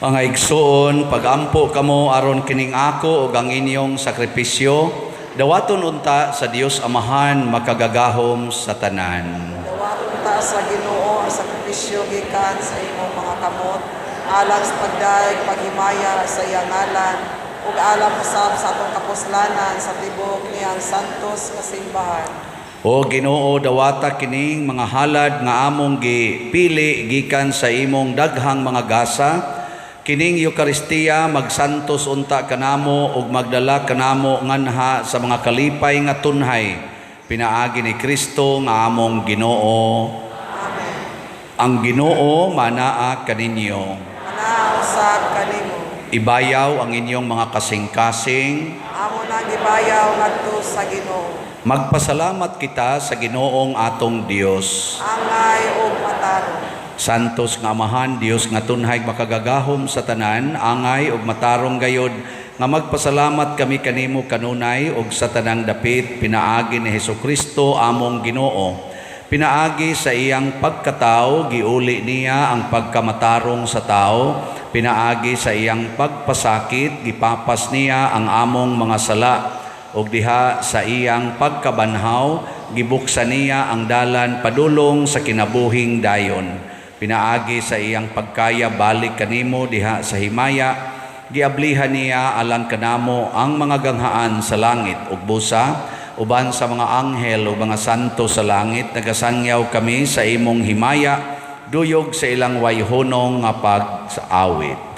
Speaker 1: Mga igsuon, pagampo kamo aron kining ako ug ang inyong sakripisyo, dawaton unta sa Dios Amahan makagagahom sa tanan.
Speaker 3: Dawaton ta sa Ginoo ang sakripisyo gikan sa imong mga kamot alang sa pagdayeg paghimaya sa iyang ngalan ug alang usab sa atong kapuslanan sa tibuok niyang santos nga simbahan.
Speaker 1: O Ginoo, dawata kining mga halad nga among gipili gikan sa imong daghang mga gasa. Kining Eukaristiya magsantos unta kanamo ug magdala kanamo nganha sa mga kalipay nga tunhay pinaagi ni Kristo nga among Ginoo.
Speaker 3: Amen.
Speaker 1: Ang Ginoo manaa kaninyo.
Speaker 3: Manaa usab kanimo.
Speaker 1: Ibayaw ang inyong mga kasing-kasing.
Speaker 3: Amo nang gibayaw ngadto sa Ginoo.
Speaker 1: Magpasalamat kita sa Ginoong atong Dios.
Speaker 3: Angay ug matarong.
Speaker 1: Santos nga Amahan, Dios nga tunhay makagagahom sa tanan, angay ug matarong gayod nga magpasalamat kami kanimo kanunay ug sa tanang dapit pinaagi ni Hesukristo among Ginoo. Pinaagi sa iyang pagkatao, giuli niya ang pagkamatarong sa tao. Pinaagi sa iyang pagpasakit, gipapas niya ang among mga sala. Ug diha sa iyang pagkabanhaw, gibuksan niya ang dalan padulong sa kinabuhing dayon. Pinaagi sa iyang pagkaya balik kanimo diha sa himaya, giablihan niya alang kanamo ang mga ganghaan sa langit ug busa uban sa mga anghel ug mga santo sa langit nagasangyaw kami sa imong himaya duyog sa ilang wayhunong nga pag-awit.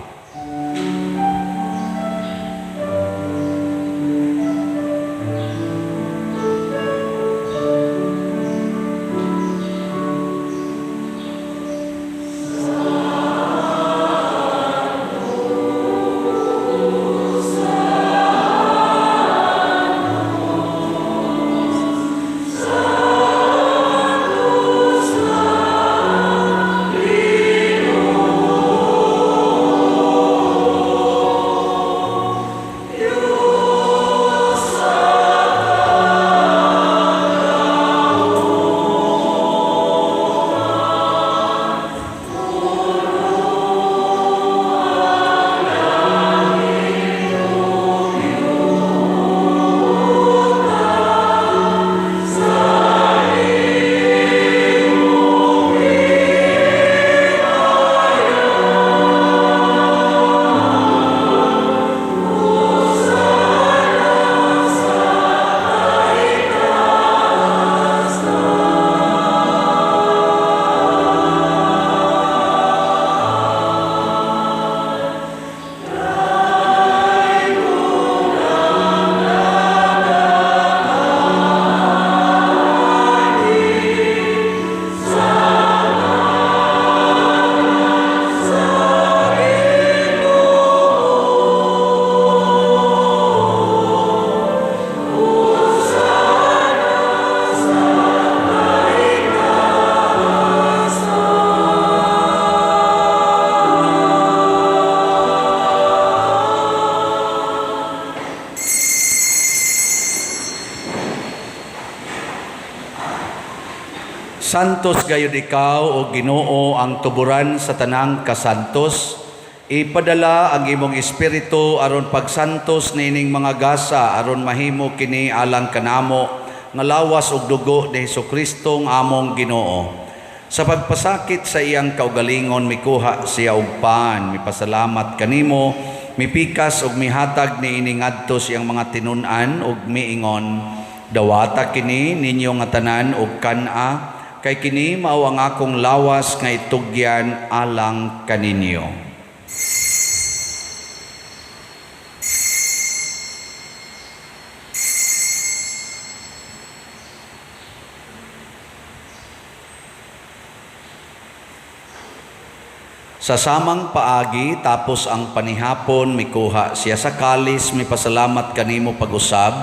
Speaker 1: Santos gayud ikaw o Ginoo ang tuburan sa tanang kasantos. Ipadala ang imong espiritu aron pagsantos niining mga gasa aron mahimo kini alang kanamo nga lawas ug dugo ni Hesukristo nga among Ginoo. Sa pagpasakit sa iyang kaugalingon mikuha siya og pan, mipasalamat kanimo, mipikas ug mihatag niini ngadto sa iyang mga tinun-an ug miingon, dawata kini ninyo nga tanan ug kan-a, kay kini mao ang akong lawas nga itugyan alang kaninyo. Sa samang paagi, tapos ang panihapon, mikuha siya sa kalis, mipasalamat kanimo pag-usab,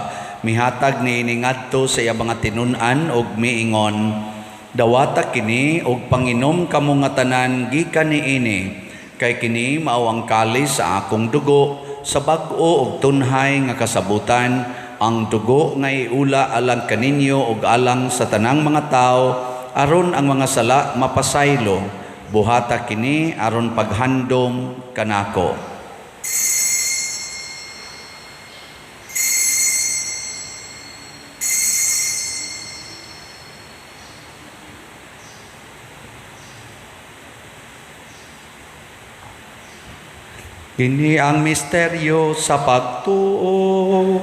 Speaker 1: mihatag niini ngadto sa iya mga tinun-an ug miingon, dawata kini og panginom kamo nga tanan gikan niini, kay kini mao ang kalis sa akong dugo, sa bag-o og tunhay nga kasabutan, ang dugo nga iula alang kaninyo ug alang sa tanang mga tawo, aron ang mga sala mapasaylo. Buhata kini aron paghandom kanako. Kini ang misteryo sa pagtuo.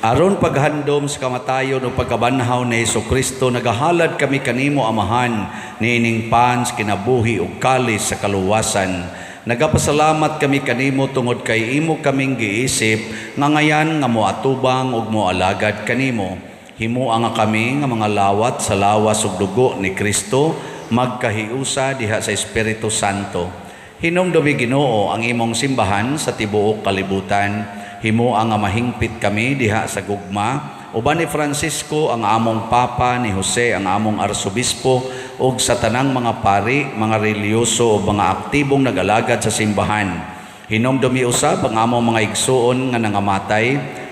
Speaker 1: Aron paghandom sa kamatayon o pagkabanhaw ni Hesukristo, nagahalad kami kanimo, Amahan, niining pan sa kinabuhi ug kalis sa kaluwasan. Nagapasalamat kami kanimo tungod kay imo kaming giisip nga ngayan nga moatubang ug moalagad kanimo. Himoa nga kami nga mga lawat sa lawas ug dugo ni Kristo magkahiusa diha sa Espiritu Santo. Hinumdumi, Ginoo, ang imong simbahan sa tibuok kalibutan. Himoa nga mahingpit kami diha sa gugma uban ni Francisco ang among Papa, ni Jose ang among Arsobispo, ug sa tanang mga pari, mga relihiyoso ug mga aktibong nagalagad sa simbahan. Hinumdumi usab ang among mga igsuon nga nangamatay,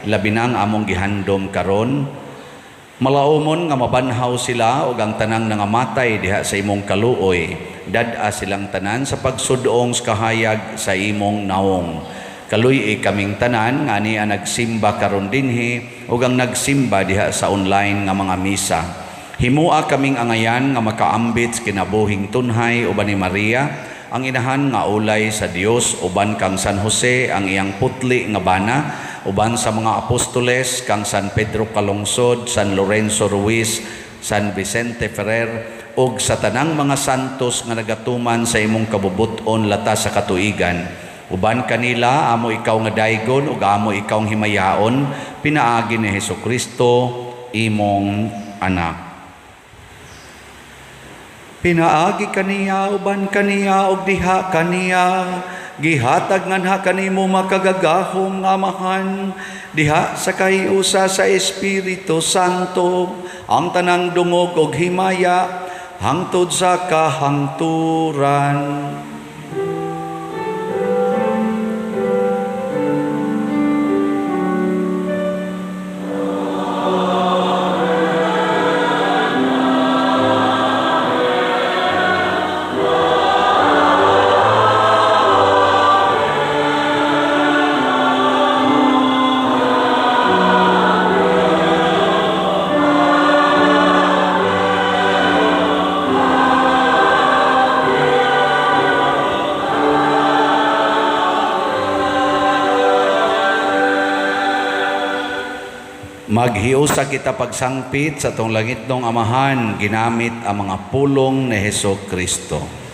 Speaker 1: labi na ang among gihandom karon. Malaumon nga mabanhaw sila ug ang tanang nangamatay diha sa imong kaluoy. Dad-a silang tanan sa pagsudong sa kahayag sa imong nawong. Kaluy-i kaming tanan nga ania nagsimba karon dinhi ug ang nagsimba diha sa online nga mga misa. Himua kaming angayan nga makaambit sa kinabuhing tunhay uban ni Maria, ang inahan nga ulay sa Dios, uban kang San Jose ang iyang putli nga bana, uban sa mga apostoles kang San Pedro Calungsod, San Lorenzo Ruiz, San Vicente Ferrer ug sa tanang mga santos nga nagatuman sa imong kabubut-on latas sa katuigan. Uban kanila amo ikaw nga daygon ug amo ikaw himayaon pinaagi ni Hesukristo, imong anak. Pinaagi kaniya, uban kaniya, ug diha kaniya, gihatag nganha kanimo, makagagahom nga Amahan, diha sa kahiusa sa Espiritu Santo, ang tanang dungog ug himaya hangtod sa kahangturan. Maghiusa kita pagsangpit sa atong langitnong Amahan ginamit ang mga pulong ni Heso Kristo.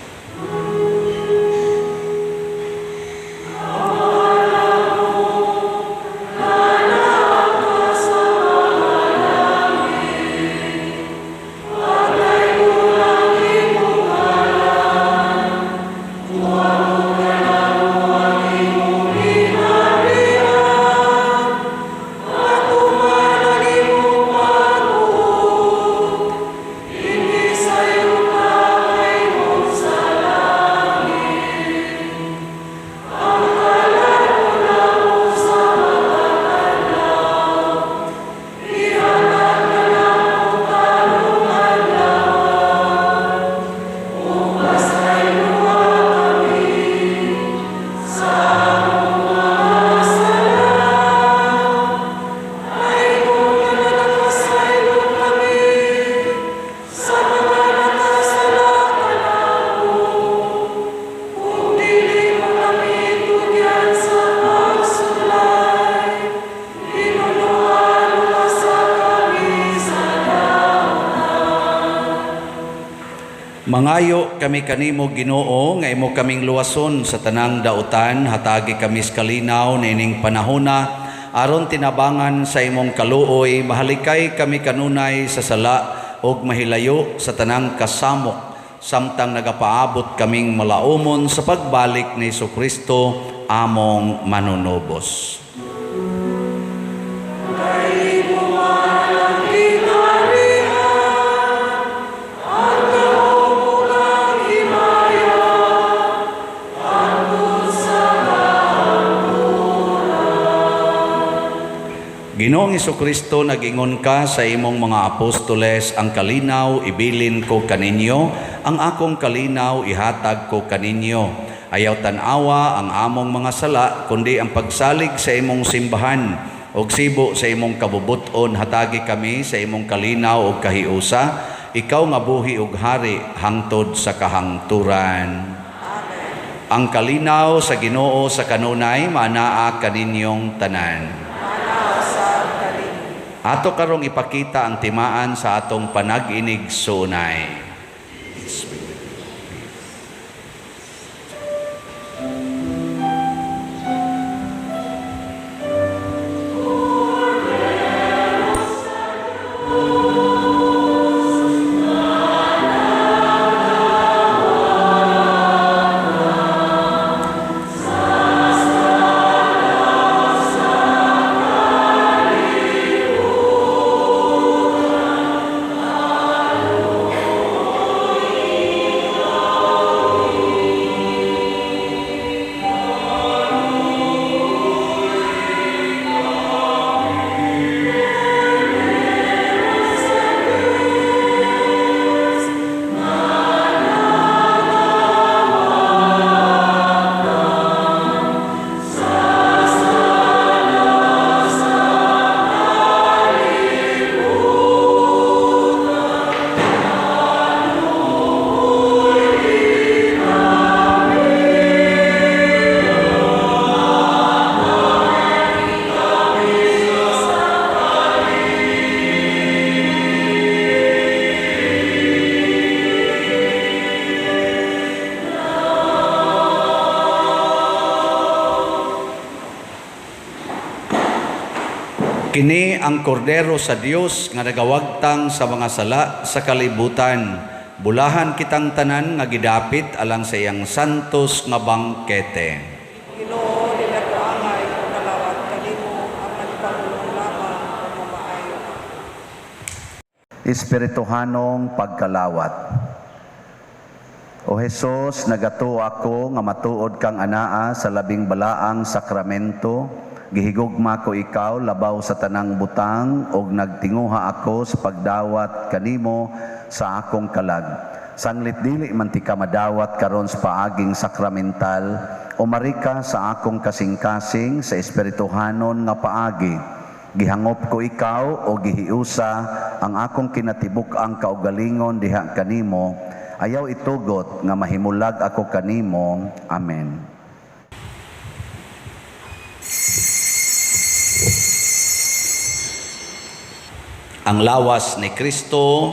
Speaker 1: Mangayo kami kanimo, Ginoo, nga imo kaming luwason sa tanang dautan. Hatagi kami sa kalinaw niining panahona aron tinabangan sa imong kaluoy mahalikay kami kanunay sa sala ug mahilayo sa tanang kasamok samtang nagapaabot kaming malaumon sa pagbalik ni Kristo among manunubos. Ginoong Kristo, nag-ingon ka sa imong mga apostoles, "Ang kalinaw ibilin ko kaninyo, ang akong kalinaw ihatag ko kaninyo. Ayaw tan-awa ang among mga sala, kundi ang pagsalig sa imong simbahan. Og sibo sa imong kabubut-on, hatagi kami sa imong kalinaw og kahiusa, ikaw nga buhi ug hari hangtod sa kahangturan."
Speaker 3: Amen.
Speaker 1: Ang kalinaw sa Ginoo sa kanunay manaa kaninyong tanan.
Speaker 3: Mana usab kaninyo.
Speaker 1: Ato karong ipakita ang timaan sa atong panag-inigsuonay. Kini ang kordero sa Dios nga nagawagtang sa mga sala sa kalibutan. Bulahan kitang tanan nga gidapit alang sa iyang santos nga bangkete.
Speaker 3: Ginoo, dili ako angay og kalawat kanimo, apan ipamulong lamang ug mamaayo ako.
Speaker 1: Espirituhanong pagkalawat. O Hesus, nagatuo ako nga matuod kang anaa sa labing balaang sakramento. Gihigugma ko ikaw labaw sa tanang butang ug nagtinguha ako sa pagdawat kanimo sa akong kalag. Sanglit dili man ti ka madawat karon sa paaging sakramental, umari ka sa akong kasing-kasing sa espirituhanon nga paagi. Gihangop ko ikaw o gihiusa ang akong kinatibuk-ang kaugalingon diha kanimo. Ayaw itugot nga mahimulag ako kanimo. Amen. Ang lawas ni Kristo.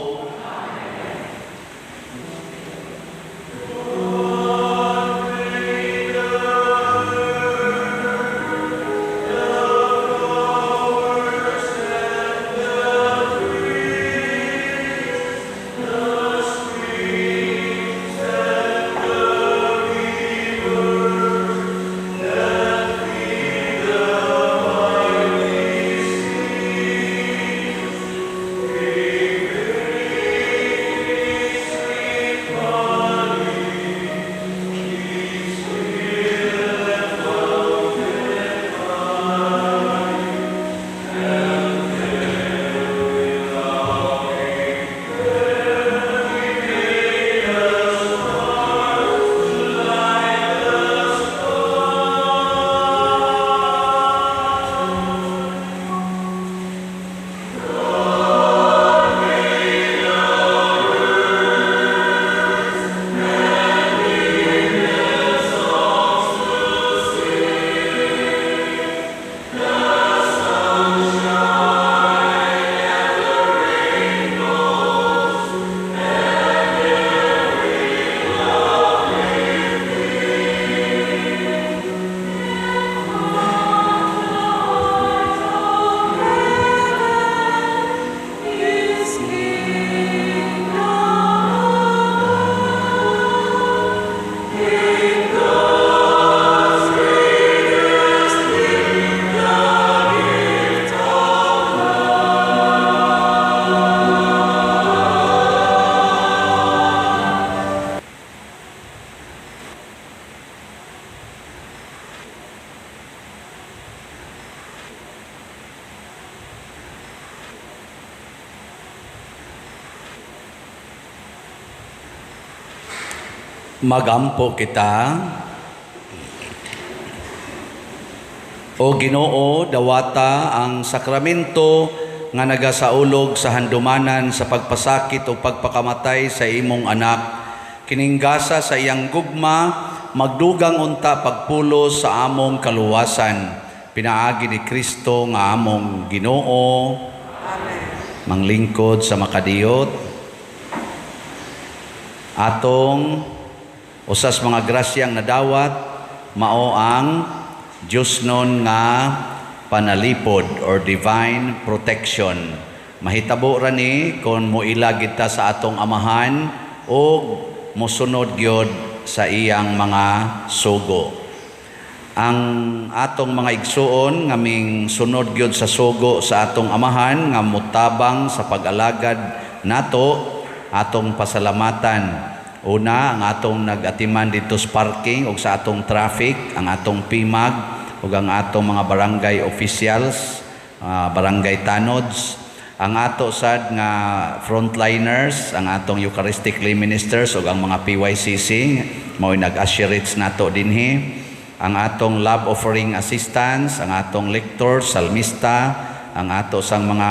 Speaker 1: Magampo kita. O Ginoo, dawata ang sakramento nga nagasaulog sa handumanan sa pagpasakit o pagpakamatay sa imong anak. Kining gasa sa iyang gugma, magdugang unta pagpulos sa among kaluwasan. Pinaagi ni Kristo nga among Ginoo.
Speaker 3: Amen.
Speaker 1: Manglingkod sa makadiyot. Atong usas mga grasyang nadawat mao ang Diyosnon nga panalipod or divine protection. Mahitabo ra ni kon moila kita sa atong Amahan ug mosunod gyud sa iyang mga sugo. Ang atong mga igsuon nga ming sunod gyud sa sugo sa atong Amahan nga mutabang sa pag-alagad nato, atong pasalamatan. Una, ang atong nag-atiman dito sa parking ug sa atong traffic, ang atong PIMAG ug ang atong mga barangay officials, barangay tanods, ang ato sad nga frontliners, ang atong Eucharistic lay ministers ug ang mga PYCC mao'y nag-usherates nato dinhi, ang atong love offering assistants, ang atong lectors, salmista, ang ato sang mga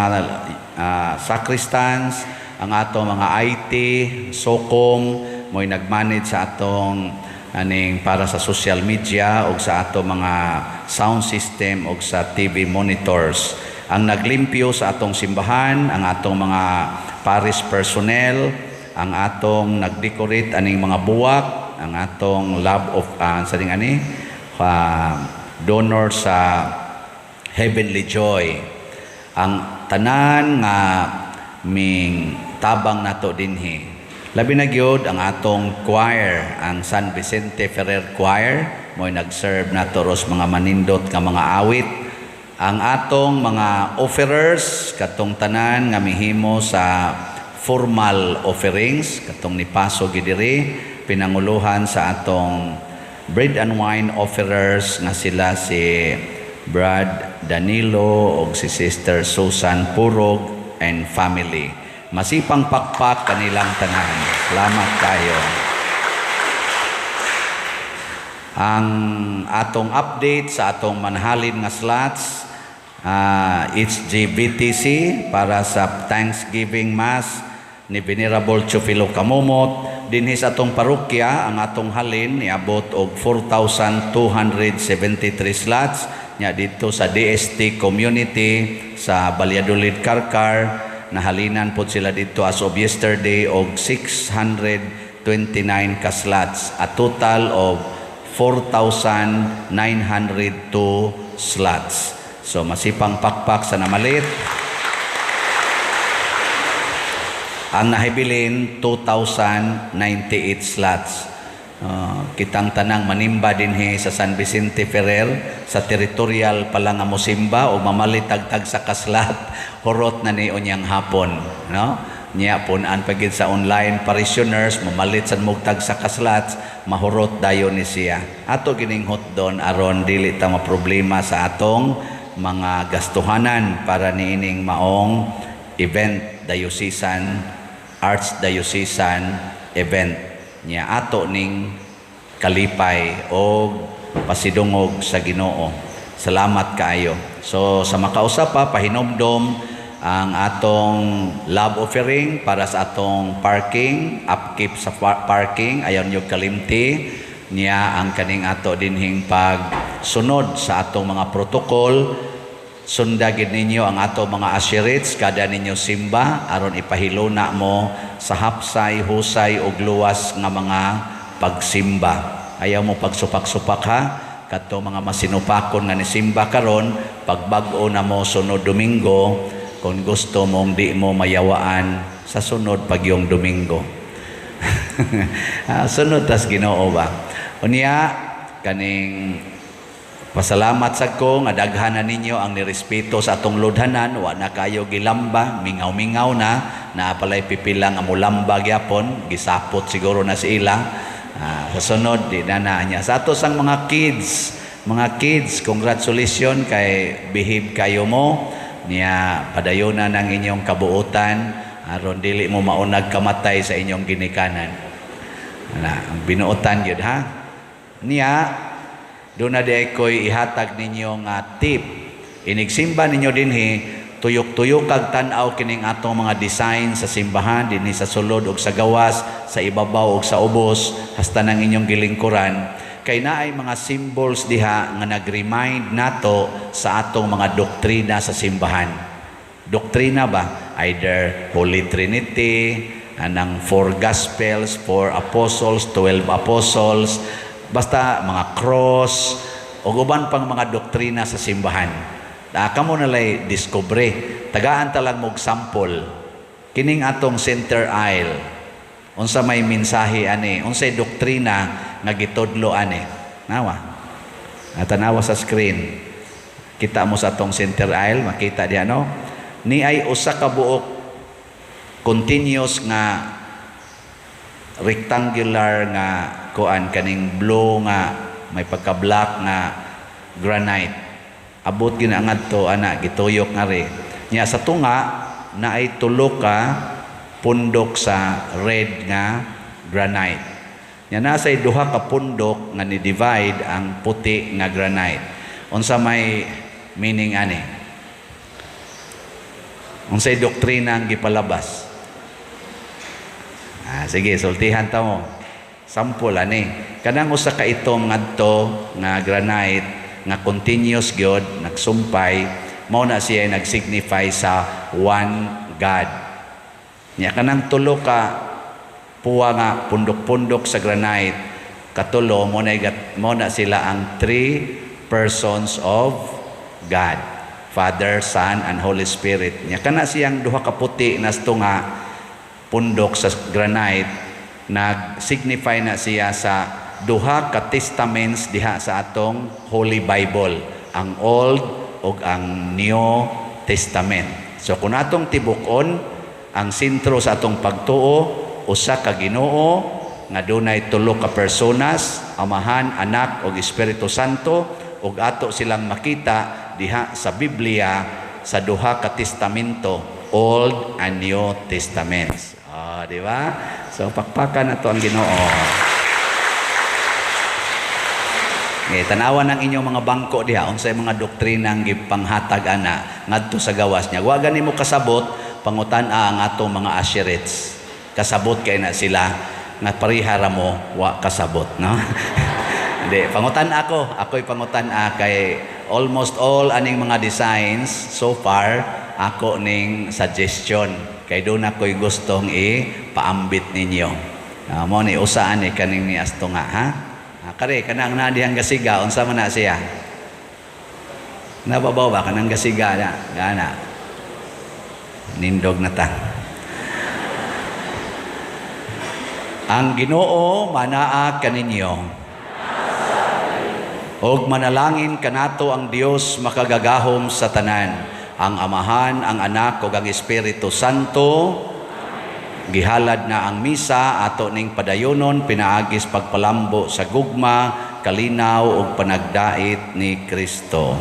Speaker 1: sacristans, ang atong mga IT, SOCOM, mo'y nag-manage sa atong aning para sa social media ug sa ato mga sound system ug sa TV monitors. Ang naglimpyo sa atong simbahan, ang atong mga parish personnel, ang atong nag-decorate aning mga buwak, ang atong love of sa ning ani donor sa Heavenly Joy. Ang tanan nga ming tabang nato dinhi. Labi na gyud ang atong choir, ang San Vicente Ferrer Choir, mo'y nag-serve nato ros mga manindot nga mga awit. Ang atong mga offerers, katong tanan nga mihimo sa formal offerings, katong nipaso gid diri, pinanguluhan sa atong bread and wine offerers nga sila si Brad Danilo og si Sister Susan Purog and family. Masipang pakpak kanilang tanan. Salamat kayo. Ang atong update sa atong manhalin nga slots, HGBTC para sa Thanksgiving Mass ni Venerable Chufilo Kamumot dinhi sa atong parokya, ang atong halin niabot og 4,273 slots nya. Dito sa DST community sa Valladolid, Carcar, nahalinan pod sila dito as of yesterday og 629 ka slots, a total of 4,902 slots. So masipang pakpak sa namalit. Ang nahibilin 2,098 slots. Kitang tanang manimba dinhi sa San Vicente Ferrer sa territorial pa lang nga mosimba o mamalit tagtag sa kaslat, hurot na ni unyang hapon, no? Niya pun-an pagid sa online parishioners, mamalit sad mugtag sa kaslat, mahurot dayon ni siya. Ato gining hotdon aron dili ta maproblema sa atong mga gastuhanan para niining maong event, diocesan, archdiocesan event niya. Ato ning kalipay og pasidungog sa Ginoo. Salamat kaayo. So sa makausap pa, pahinomdom ang atong love offering para sa atong parking, upkeep sa parking, ayaw nyo kalimti niya ang kaning ato dinhing pagsunod sa atong mga protocol. Sunda gid ninyo ang ato mga usherates kada ninyo simba aron ipahiluna mo sa hapsay, husay ug luwas nga mga pagsimba. Ayaw mo pagsupak-supak ha, kadto mga masinupakon nga nisimba karon, pagbag-o na mo sunod Domingo kung gusto mong di mo mayawaan sa sunod pagyong Domingo. Sunod tas Ginoo ba. Unya kaning pasalamat sa ko nga daghan na ninyo ang nirespeto sa atong lodhanan, wa na kayo gilamba, mingaw-mingaw na, naa palay pipila nga mulamba gyapon, gisapot siguro na sila. Sa sunod di na na niya. Sa ato sang mga kids, congratulations kay behave kayo mo niya, padayonan ang inyong kabuotan aron dili mo maunag kamatay sa inyong ginikanan. Na, ang binuotan gyud, ha. Niya, duna diay ko'y ihatag ninyo nga tip. Inigsimba ninyo dinhi, tuyok-tuyok kag tan-aw kining atong mga design sa simbahan dinhi sa sulod ug sa gawas, sa ibabaw ug sa ubos, hasta nang inyong gilingkuran, kay naay mga symbols diha nga nag-remind nato sa atong mga doktrina sa simbahan. Doktrina ba? Either Holy Trinity, anang four Gospels, four apostles, 12 apostles, basta mga cross, o uban pang mga doktrina sa simbahan. Da kamo nalay discover. Tagaan ta lang mog sample. Kining atong center aisle. Unsa may mensahe ani? Unsay doktrina nga gitudlo ani? Nawa. Tanawa sa screen. Kita mo sa atong center aisle, makita diya, no? Ni ay usa ka buok continuous nga rectangular nga kuan, kaning blue nga may pagka-black nga granite. Abot gina ngadto ana, gituyok nga ri. Nya sa tunga naay tulo ka pundok sa red nga granite. Nya nasay duha ka pundok nga ni divide ang puti nga granite. Unsa may meaning ani? Unsay doktrina ang gipalabas? Ah, sige, sultihan ta mo. Sample ani. Kanang usa ka itom ngadto nga granite nga continuous gyud nagsumpay, mao na siya nag-signify sa one God. Nya kanang tulo ka puwa nga pundok-pundok sa granite, katulo mo na, mo na sila ang three persons of God. Father, Son, and Holy Spirit. Nya kana siyang duha ka puti na nga pundok sa granite, nag-signify na siya sa duha ka testaments diha sa atong Holy Bible, ang Old ug ang New Testament. So kung atong tibuk-on ang sentro sa atong pagtuo, usa ka Ginoo nga dunay tulo ka personas, Amahan, Anak ug Espiritu Santo, ug ato silang makita diha sa Biblia sa duha ka testamento, Old and New Testaments. Ah, di ba? So pakpakan nato ang Ginoo. Eh, tanawan ang inyong mga bangko diha unsay mga doktrina ang gipanghatag ana ngadto sa gawas niya. Wa gani mo kasabot, pangutan-a ang atong mga usherettes. Kasabot kay na sila nga pareha ra mo wa kasabot, no? Hindi, pangutan ako. Ako'y pangutan-a kay almost all aning mga designs so far ako ning suggestion. Kay duna ako'y gustong ipaambit ninyo. Mo ni usa ani kaning ni asto nga, ha? Ah, kare kanang na dihang gasiga, unsa man na siya? Nababaw ba kanang gasiga na? Gana. Nindog na ta. Ang Ginoo manaa kaninyo. Og manalangin kanato ang Dios makagagahom sa tanan, ang Amahan, ang Anak ug ang Espiritu Santo. Gihalad na ang misa, ato ning padayonon pinaagis pagpalambo sa gugma, kalinaw ug panagdait ni Kristo.